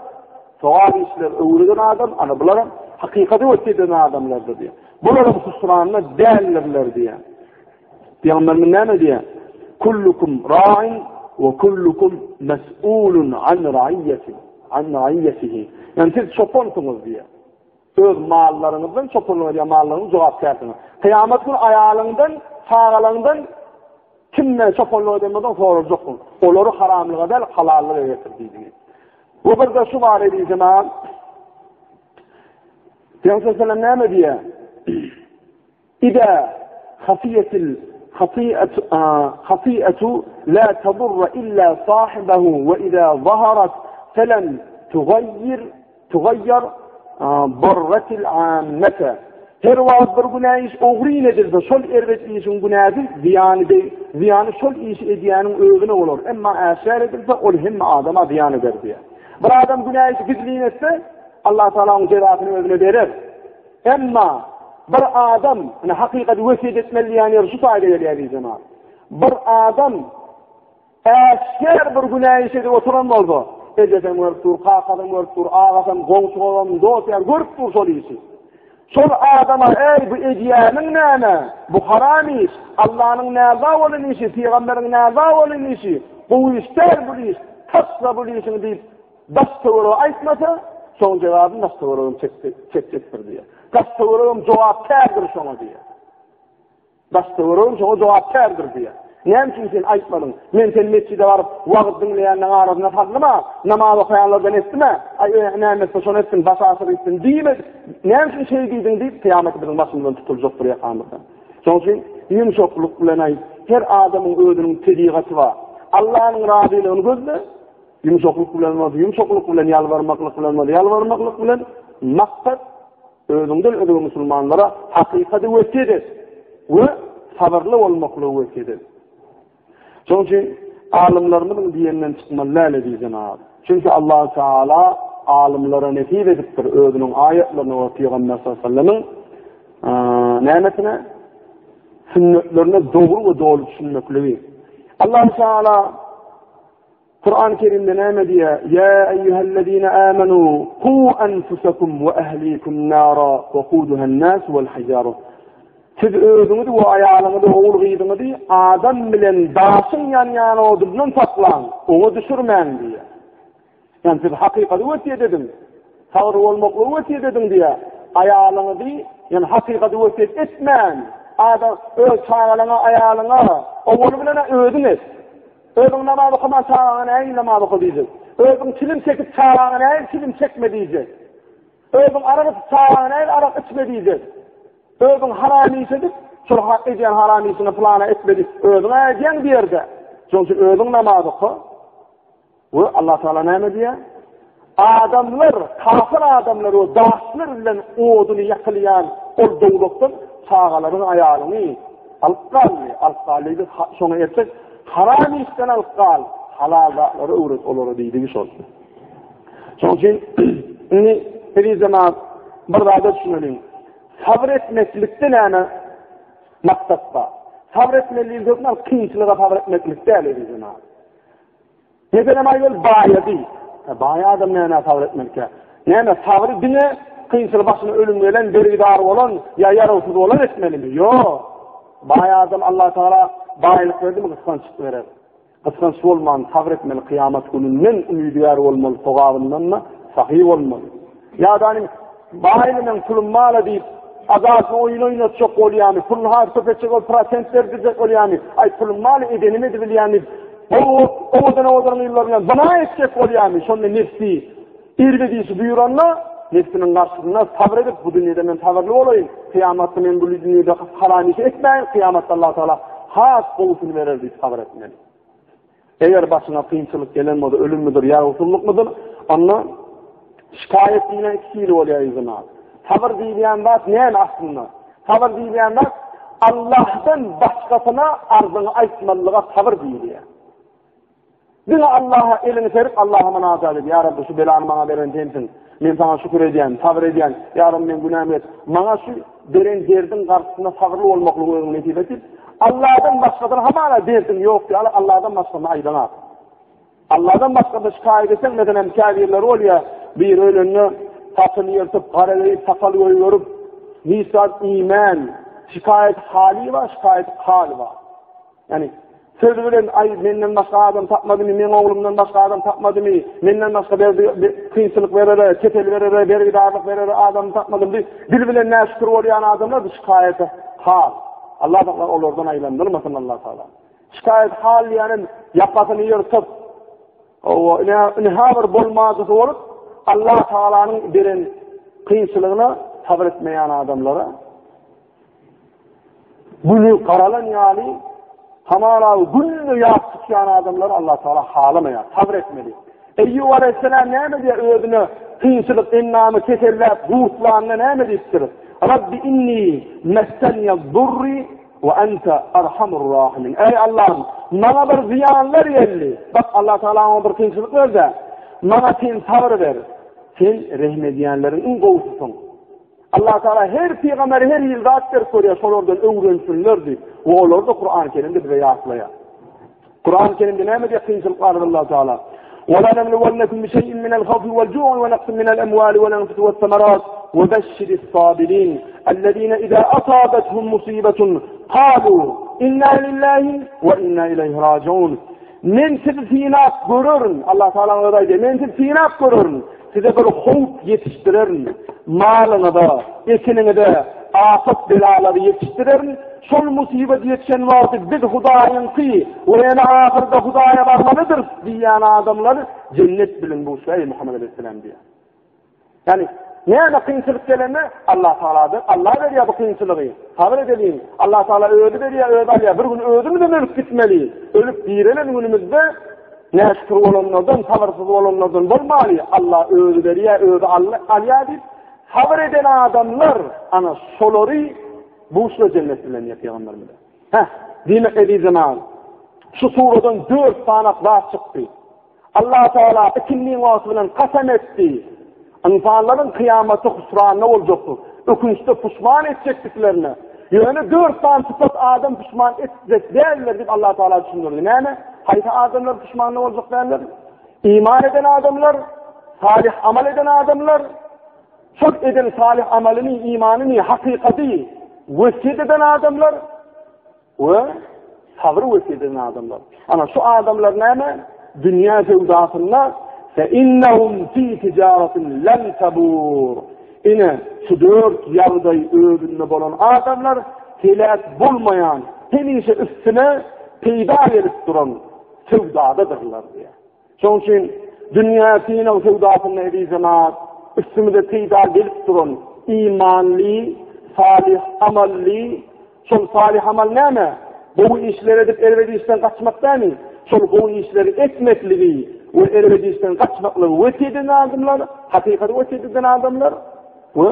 sogap işleri öwreden adam, ana bularam hakykady wesýet eden adamlardyr diýýär. Bularam husranda däldirler diýýär. Pygamberimiz näme diýýär? Kullukum ra'in we kullukum mes'ulun an ra'iyyati, an ra'iyyatihi. Ýagny siz çopansyňyz diýýär. Öz mallaryňyzdan çopanlyk edýän mallaryňyz jogapkärsiňiz. Kyýamat güni aýalyňdan, çagalaryňdan kimden çopanlyk eden bolsaň soraljaksyň. Olary haramlyga däl, halallyga getir diýdi. Bu bir de şu bar eziz jemaat. Pygamber näme diýýär? Iza hafiýetil hati'atu la tadurra illa sahibahu we iza zaharat felem tugayyir tugayyar darratil ammete. Her wagt bir günä iş ogryn edilse, şol erbet işiň günäsi zyýany zyýany şol işi edýäniň özüne bolar. Emma äşgär edilse, ol hemme adama zyýan eder diýýär. Bir adam günä işi gizlin etse, Allah Taala onuň jezasyny özüne berer. Emma bir adam, ine hakykady wesýet etmeli diýen ýeri şu taýda gelýär eziz jemaat. Bir adam äşgär bir günä iş edip oturan bolsa, ejesem görüp dur, kakasam görüp dur, agasam, goňşy-golam, dost-ýar görüp dur şol işi. Şol adama, eý bu edýäniň näme? Bu haram iş, Allanyň näza bolan işi, pygamberiň näza bolan işi, gowy iş däl bu iş, taşla bu işiňi diýip, Daş-töwerege aýtmasa, şoň jezasyny daş-töweregem çekjekdir diýýär. Daş-töweregem jogapkärdir şoňa diýýär. Daş-töweregem şoňa jogapkärdir diýýär. Näme üçin sen aýtmadyň? Men seni metjide baryp, wagyz diňleýänleriň arasynda saldym-a, namaz okaýanlardan etdim-ä, aý, näme etse şony etsin, baş aşyr gitsin diýmedi. Näme üçin şeý diýdiň diýip, kyýamat biziň başymyzdan tutuljakdyr ýakamyzdan. Şonuň üçin ýumşaklyk bilen aýt. Her adamyň özüniň tebigaty bar. Allanyň razylygyny gözle. Ýumşaklyk bilen bolsa, ýumşaklyk bilen, ýalbarmaklyk bilen bolsa, ýalbarmaklyk bilen maksat. Özüňden özge musulmanlara hakykady wesýet et we sabyrly bolmaklygy wesýet et. Şonuň üçin alymlarymyzyň diýeninden çykmaly däl eziz jemagat. Çünki Allah Teala alymlara nesip edipdir özüniň aýatlaryny we Pygamber sallallahu aleyhi ve sellemiň nämesine sünnetlerine dogry we doly düşünmekligi. Allah Teala Kur'an-ı Kerimde näme diýýär? Ýa eýýuhellezine amanu qu anfusakum we ahlikum nara waquduhan-nas wal hijara. Siz özüňizi we aýalyňyzy, ogul gyzyňyzy adam bilen daşyň ýanýan odundan saklaň, oňa düşürmäň diýýär. Ýani siz hakykaty wesýet ediň. Sabyr bolmaklygy wesýet ediň diýýär. Aýalyňyzy, ýani hakykaty wesýet etmän, adam öz çagalaryňa, aýalyňa, owaly bilen özüň et. Özüň namaz okaman çagaňa nähili namaz oka diýjek. Özüň çilim çekip çagaňa nähili çilim çekme diýjek. Özüň arak içip çagaňa nähili arak içme diýjek. Özüň haram iş edip, şol edýän haram işiňi pylana etme diýip, özüň edýäň bir ýerde. Şonuň üçin özüň namaz oka. We Allah Taala näme diýýär? Adamlar, kafir adamlar we daşlar bilen oduny ýakylýan ol dowzahdan çagalaryň aýalyny alyp galdy. Alyp galdy diýdi, şoňa ertek haram işden alyp gal, halal zatlary öwret olara diýdigi şol. Şonuň üçin indi eziz jemaat bir zada düşüneliň. Sabyr etmeklikde näme maksat bar? Sabyr etmelilik hökman kynçylyga sabyr etmeklik däl eziz jemaat. Meselem aýdaly baýady. Baý adam nämä sabyr etmelikä? Näme sabry diňe kynçylyk başyna ölüm gelen, bergidar bolan ýa ýarawsyz bolan etmelimi? Ýok. Baý adam Allah Taala baýlyk berdimi gysgançlyk berer. Gysganç bolman sabyr etmeli, kyýamat gününden umydygär bolmaly, sogabyndan-da sahy bolmaly. Ýa-da Baýlynyň pulum mala diýip, adasyny oýun oýnatjak bolýamy, puluny has köp etjek bolup prosent berdirjek bolýamy, aý pulum maly edenim edibilýän diýip, owadan owadan gyzlar bilen zyna etjek bolýamy, şonda nefsi erbet işi buýranda, nefsiniň garşysynda sabyr edip, bu dünýede men sabyrly bolaýyn, kyýamatda men bu dünýede haram işi etmäýin, kyýamatda Allah Taala has gowusyny berer diýip sabyr etmeli. Eger başyňa kynçylyk gelen bolsa, ölümmidir, ýarawsyzlykmydyr, onda şikaýat diýlen iki hili bolýar yzyna. Sabyr diýilýän zat näme aslynda? Sabyr diýilýän zat Allahdan başgasyna arzyňy aýtmalyga sabyr diýilýär. Diňe Allaha eliňi serip, Allaha mynajat et. Ýa Rabbi, şu belany maňa beren sensiň. Men saňa şükür edýän, sabyr edýän. Ýa Rabbi, men günämi geç. Maňa şu beren derdiň garşysynda sabyrly bolmaklygy özüň nesip et diýip, Allahdan başgasyna hamala derdiň ýok ýaly Allahdan başgasyna aýdaňak. Allahdan başgasyna şikaýat etseň, meselem, käbirleri bolýar, biri ölende saçyny ýyrtyp, gara geýip, sakal goýberip, hiç zat iýmän, şikaýat haly bar, şikaýat haly bar. Ýani söz bilen aý menden başga adam tapmadymy, meň oglumdan başga adam tapmadymy, menden başga berdi kynçylyk berere, kesel berere, bergidarlyk berere adam tapmadym diýip, dil bilen näşükür bolýan adamlar bu şikaýata hal. Allah Taala olardan aýlandyrmasyn Allah Taala. Şikaýat hal diýenim ýakasyny ýyrtyp, owa ine ine bir bolmajysy bolup Allah Taalanyň beren kynçylygyna sabyr etmeýän adamlara Güni garalan ýaly, hamala günde ýas tutýan adamlary Allah Taala halamaýar. Sabyr etmeli. Eýýub aleyhisselam näme diýýär özüne kynçylyk endamy keselläp gurtlanda näme diýipdir? Rabbi inni messeniye durri we ente erhamur rahimin. Eý Allahym, maňa bir zyýanlar geldi. Bak Allah Taala oňa bir kynçylyk berdi. Maňa sen sabyr ber. Sen rehim edýänleriň iň gowusysyň. Allah Taala her pygambere her hili zat berip görýär, şolardan öwrensinler diýip. We olary-da Kur'an-ı Kerimde bize ýatlaýar. Kur'an-ı Kerimde näme diýýär kynçylyk barada Allah Taala? Wa la nabluwannakum bi şeý'in minel hawfi wal ju'i we naqsin minel emwali wal anfusi was samarat we beşşiris sabirin ellezine iza asabethum musibatun qalu inna lillahi we inna ileyhi rajiun. Men sizi synap görerin. Allah Taala özi aýdýar, men sizi synap görerin. Size bir howp ýetişdirerin. Malyňyza, ekiniňize afat belalary ýetişdirerin. Şol musybat ýetişen wagty biz Hudaýyňky we ýene ahyrda Hudaýa barmalydyrys diýýän adamlary jennet bilen buşla eý Muhammet aleyhisselam diýýär. Ýagny, näme kynçylyk gelende Allah Tagaladan, Allah berýär bu kynçylygy. Sabyr edeliň. Allah Tagala özi berýär, özi alýar. Bir gün özümizem ölüp gitmeli. Ölüp direlen günümizde näşükür bolanlardan, sabyrsyz bolanlardan bolmaly. Allah özi berýär, özi alýar diýip, Sabyr eden adamlar, ana şolary buşla jennet bilen diýýär Pygamberimiz. Heh, diýmek eziz jemagat, şu suradan dört sany zat çykdy. Allah Teala ikindin wagty bilen kasam etdi. Ynsanlaryň kyýamaty husranda boljakdyr. Ökünçde puşman etjekdiklerine. Ýöne dört sany sypat adam puşman etjek däldir diýip Allah Teala düşündirdi. Näme? Haýsy adamlar puşmanda boljak däldir? Iman eden adamlar, salih amal eden adamlar, şol eden salih amalyny, imanyny, hakykaty wesýet eden adamlar we sabyr wesýet eden adamlar. Ana şu adamlar näme? Dünýä söwdasynda fe innahum fi tijaratin lan tabur. Ine şu dört ýagdaý özünde bolan adamlar heläk bolmaýan, hemişe üstüne peýda gelip duran söwdadadyrlar diýýär. Şonuň üçin dünýä synag söwdasynda eziz jemaat, üstümize peýda gelip duran imanly, salyh amally, şol salyh amal näme? Gowy işler edip erbet işden gaçmak dämi? Şol gowy işleri etmekligi we erbet işden gaçmaklygy wesýet eden adamlar, hakykaty wesýet eden adamlar we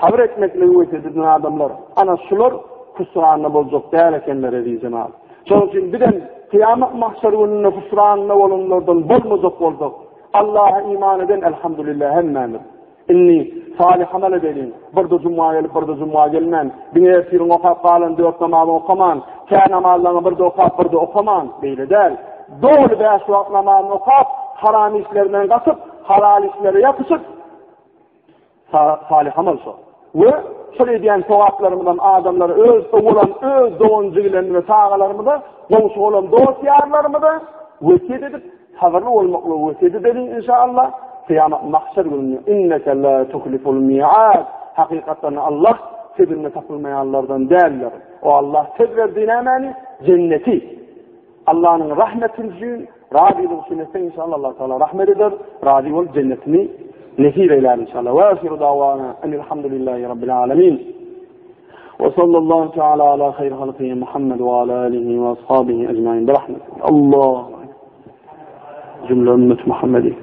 sabyr etmekligi wesýet eden adamlar. Ana şular husranda boljak däl ekenler eziz jemaat. Şonuň üçin bizem kyýamat mahşer gününde husranda bolanlardan bolmajak bolsak, Allaha iman eden elhamdülillah hemmämiz. Indi salyh amal edeliň. Birde juma gelip, birde juma gelmän, diňe ertiriň okap galan dört namazy okaman, kä namazlaryňy birde okap, birde okaman, beýle däl. Doly bäş wagt namazyny okap, haram işlerden gaçyp, halal işlere ýapyşyp, Salyh amal şo. We şol edýän sogaplarymyzam adamlara öz owalam öz dogan-jigilerimize, çagalarymyza, goňşy bolan dost-ýarlarymyza wesýet edip, sabyrly bolmaklygy wesýet edeliň inşallah. Kyýamat mahşer gününde inneke la tuhliful mi'ad. Hakykatdan Allah sözünde tapylmaýanlardan däldir. O Allah söz berdi nämäni? Jenneti. Allanyň rahmeti üçin, razylygy üçin etseň inşallah Allah Taala rahmet eder, razy bolup jennetini nesip eýlär inşallah. Wa ahiru dawana enilhamdülillahi rabbil alamin. Wa sallallahu taala ala hayr halqihi Muhammed wa ala alihi wa ashabihi ecmaîn bi rahmetik. Allah. Cümle ümmet Muhammedi.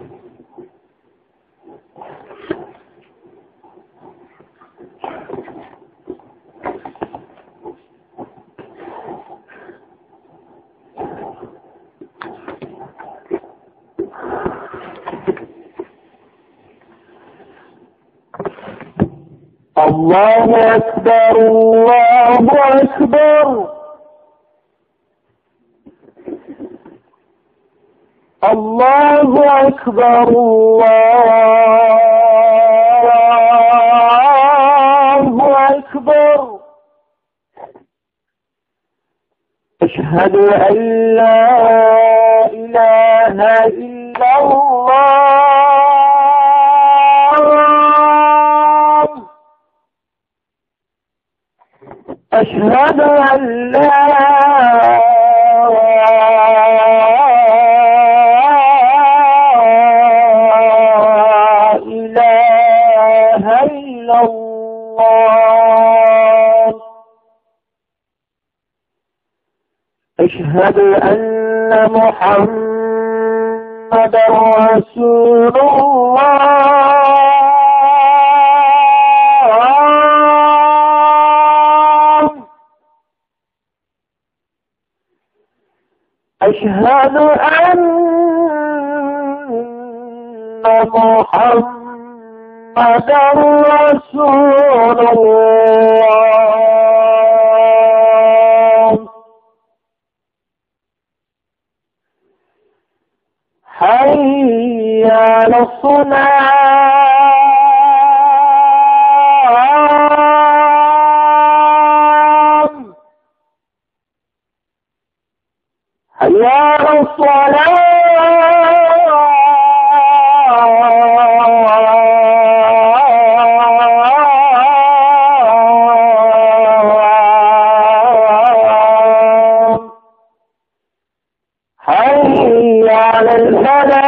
Allahu Ekber, Allahu Ekber. Allahu Ekber, Allahu Ekber. Eşhedü en la ilahe illallah. Eşhedü en la ilahe illallah. Eşhedü enne Muhammeden Resulullah. Eşhedü enne Muhammeden Resulullah. Hayya alas-salah. Hayya alas-salah. Hayya alal-falah.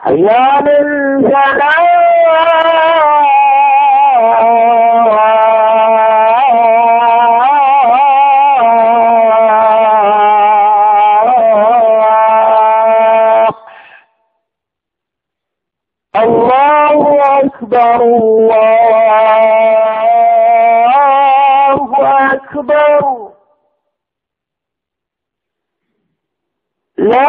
Hayya alal-falah. أكبر الله أكبر لا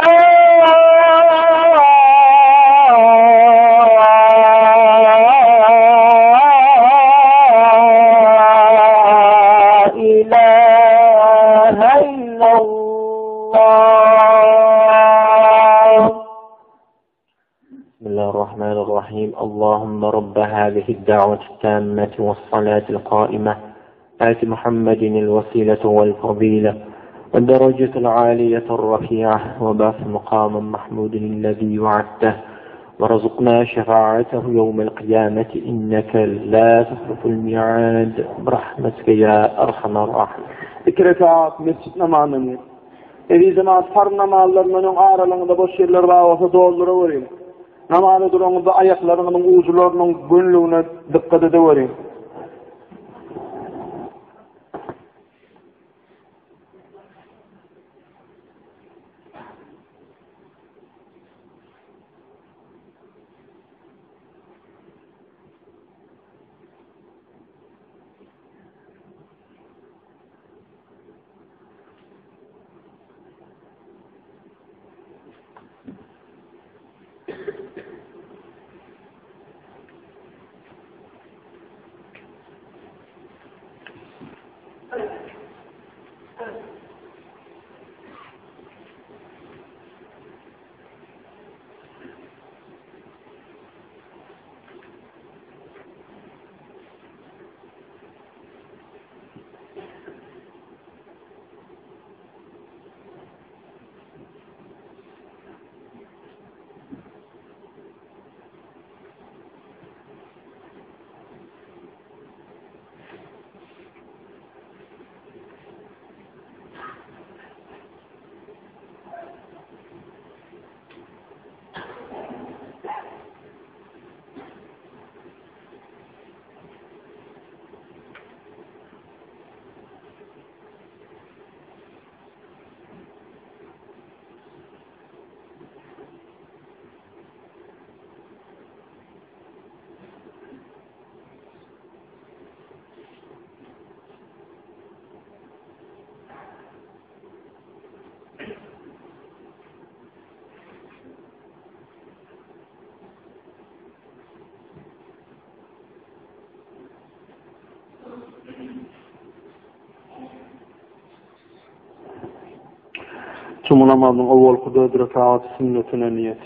إله إلا الله بسم الله الرحمن الرحيم اللهم رب هذه الدعوة التامة والصلاة القائمة آت محمد الوسيلة والفضيلة والدرجة العالية الرفيعة وبعث مقاما محمود الذي وعدته ورزقنا شفاعته يوم القيامة إنك لا تخلف الميعاد برحمتك يا أرحم الراحمين Iki rekat mesjit namazyny. Eziz jemaat farz namazlaryndan öň aralygyňyzda boş ýerler bar bolsa dolduraweriň. Namaza duranyňyzda aýaklaryňyzyň ujularynyň gönlügine dykgat edeweriň. Juma namazynyň owalky dört rekaty sünnetine niýet.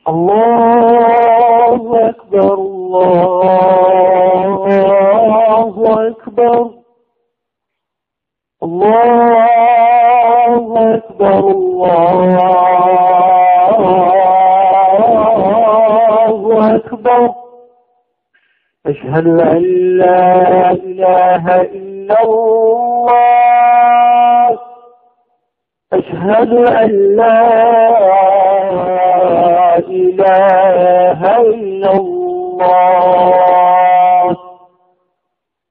الله أكبر الله أكبر الله أكبر الله أكبر أشهد أن لا إله إلا الله أشهد أن لا إله إلا الله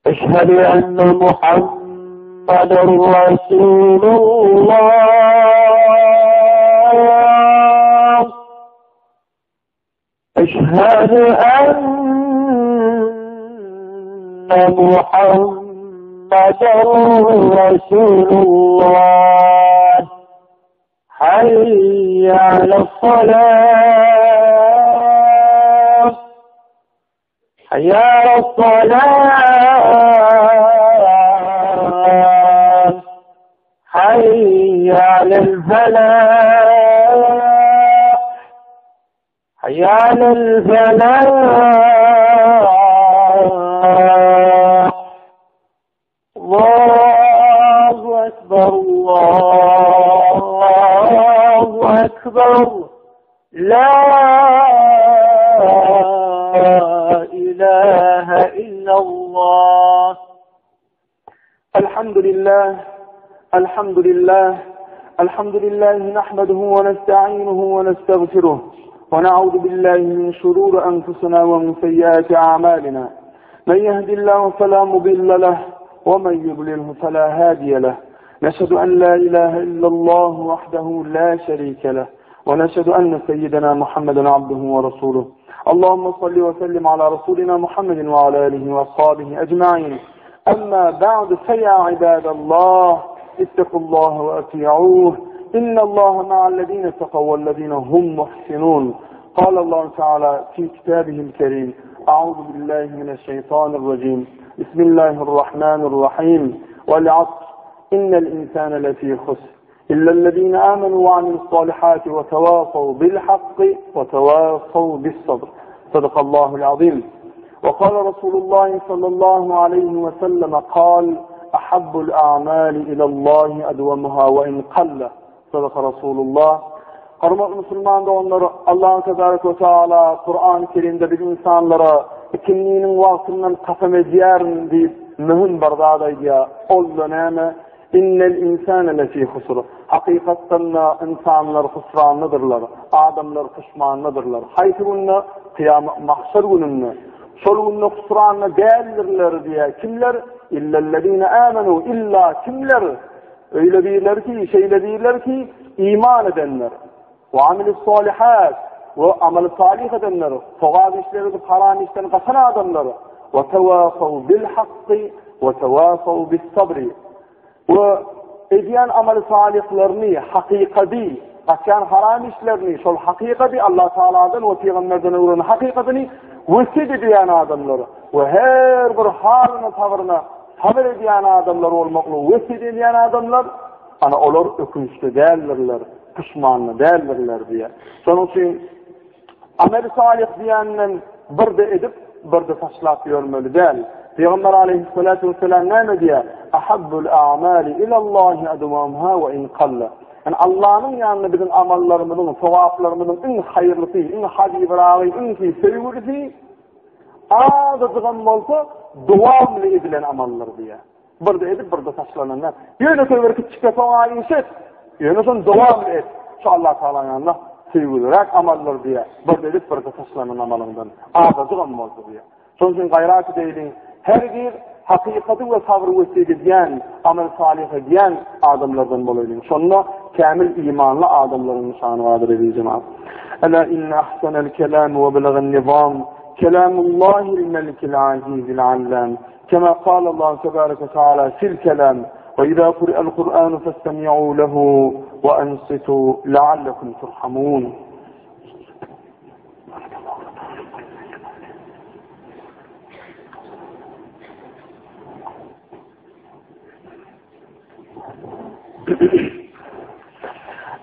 أشهد أن محمد رسول الله أشهد أن محمد رسول الله حي على الصلاة حي على الصلاة حي على الفلاح حي على الفلاح الله أكبر الله أكبر لا إله إلا الله الحمد لله الحمد لله الحمد لله نحمده ونستعينه ونستغفره ونعوذ بالله من شرور أنفسنا ومن سيئات أعمالنا من يهد الله فلا مضل له ومن يضلله فلا هادي له نشهد أن لا إله إلا الله وحده لا شريك له ونشهد أن سيدنا محمدا عبده ورسوله اللهم صل وسلم على رسولنا محمد وعلى آله وأصحابه أجمعين أما بعد فيا عباد الله اتقوا الله وأطيعوه إن الله مع الذين اتقوا والذين هم محسنون قال الله تعالى في كتابه الكريم أعوذ بالله من الشيطان الرجيم بسم الله الرحمن الرحيم والعصر إن الإنسان لفي خسر إلا الذين آمنوا وعملوا الصالحات وتواصوا بالحق وتواصوا بالصبر صدق الله العظيم وقال رسول الله صلى الله عليه وسلم قال أحب الأعمال إلى الله أدومها وإن قل صدق رسول الله Hormatly musulman doganlar, Allahu tebarek we taala Kur'an-ı Kerimde biz insanlara ikindiniň wagtyndan kasam edýärin diýip möhüm bir zat aýdýar. Ol-da näme? Innel insane lefî husr. Hakykatdan-da ynsanlar husrandadyrlar, adamlar puşmandadyrlar. Haýsy günde? Kyýamat mahşer gününde. Şol günde husranda däldirler diýýär. Kimler? Illellezine amenu, illa kimler? Öýle birleri ki, şeýle birleri ki, iman edenler. We amilussalihat, we amaly salyh edenler, sogap işleri edip haram işden gaçan adamlar. We tewasaw bil hakky we tewasaw bis sabri. We edýän amaly salyhlaryny hakykady, gaçýan haram işlerini şol hakykady Allah Taaladan we pygamberden öwrenen hakykatyny wesýet edýän adamlar we her bir halyna sabryna sabyr edýän adamlar bolmaklygy wesýet edýän adamlar ana olar ökünçli däldirler. Puşmanly däldirler diýýär. Şonuň üçin amel salyh diýenden birde edip, birde taşlap ýörmeli däl. Pygamber aleyhissalatu vesselam näme diýýär? Ahabbul a'mali ilallahi adwamuha we in qalla. Yani Allah'ın ýanynda biziň amallarymyzyň, sogaplarymyzyň iň haýyrlysy, iň habibragy, iň söýgülisi azajygam bolsa dowamly edilen amallar diýýär. Birde edip, birde taşlananda. Ýöne bir kiçijik soňa iş et. Ýöne şony dowam et. Şu Allah Taala ýanynda söýgüliräk amallar diýýär. Birde edip, birde taşlanan amalyňdan. Azajygam bolsa diýýär. Şonuň üçin gaýrat edeýliň. Her bir hakykaty we sabry wesýet edýän, amal salyh edýän adamlardan bolaýlyň. Şonda. Kämil imanly adamlaryň nyşany bardyr eziz jemaat. Ela inne ahsenel kelam we belagan nizam kelamullahil melikil azizil allam. Kema kâle Allah tebareke ve teala fil kelam ve izâ kuri'el Kur'anu festemi'û lehu ve ensitu leallekum turhamun.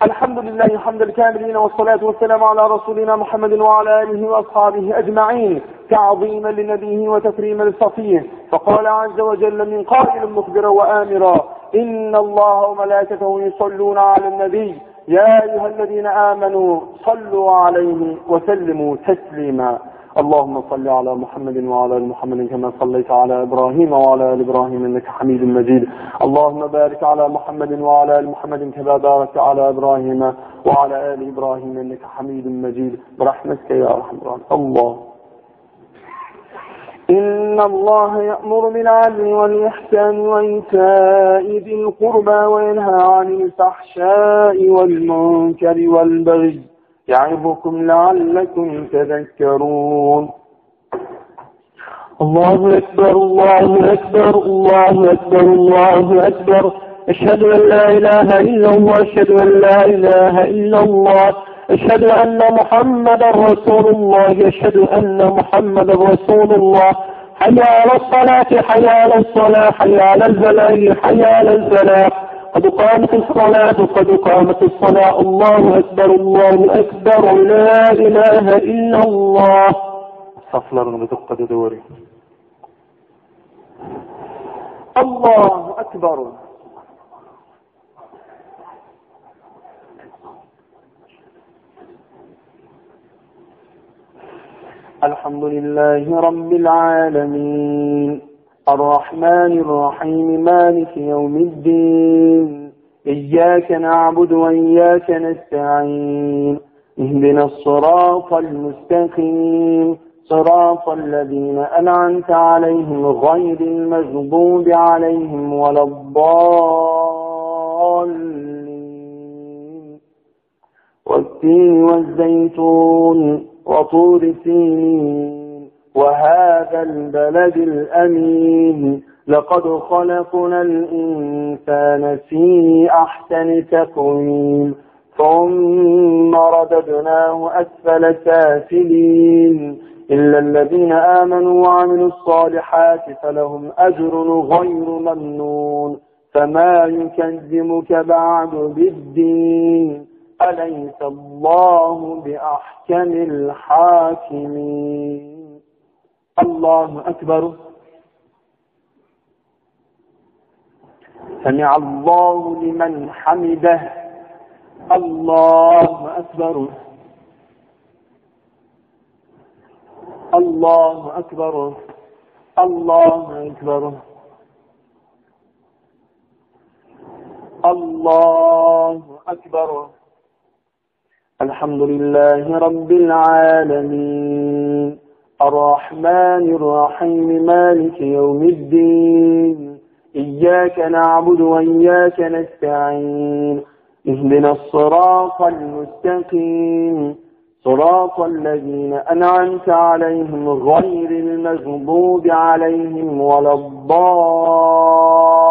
الحمد لله حمد الكاملين والصلاة والسلام على رسولنا محمد وعلى آله وأصحابه أجمعين تعظيما لنبيه وتكريما لصفيه فقال عز وجل من قائل مخبرا وآمرا إن الله وملائكته يصلون على النبي يا أيها الذين آمنوا صلوا عليه وسلموا تسليما اللهم صل على محمد وعلى ال محمد كما صليت على إبراهيم وعلى آل إبراهيم إنك حميد مجيد اللهم بارك على محمد وعلى آل محمد كما باركت على إبراهيم وعلى آل إبراهيم إنك حميد مجيد برحمتك يا أرحم الراحمين الله إن الله يأمر بالعدل والإحسان وإيتاء ذي القربى وينهى عن الفحشاء والمنكر والبغي يعظكم لعلكم تذكرون الله أكبر الله أكبر الله أكبر الله أكبر أشهد أن لا إله إلا الله أشهد أن لا إله إلا الله أشهد أن محمدا رسول الله أشهد أن محمدا رسول الله حي على الصلاة حي على الصلاة حي على الفلاح حي على الفلاح قد قامت الصلاة قد قامت الصلاة الله أكبر الله أكبر لا إله إلا الله Saflaryňyza dykgat edeweriň. Allahu Akbar. الحمد لله رب العالمين الرحمن الرحيم مالك يوم الدين إياك نعبد وإياك نستعين اهدنا الصراط المستقيم صراط الذين أنعمت عليهم غير المغضوب عليهم ولا الضالين والتين والزيتون وطور سينين وهذا البلد الأمين لقد خلقنا الإنسان في أحسن تقويم ثم رددناه أسفل سافلين إلا الذين آمنوا وعملوا الصالحات فلهم أجر غير ممنون فما يكذبك بعد بالدين أليس الله بأحكم الحاكمين الله أكبر سمع الله لمن حمده الله أكبر الله أكبر الله أكبر الله أكبر الحمد لله رب العالمين الرحمن الرحيم مالك يوم الدين إياك نعبد وإياك نستعين اهدنا الصراط المستقيم صراط الذين أنعمت عليهم غير المغضوب عليهم ولا الضالين.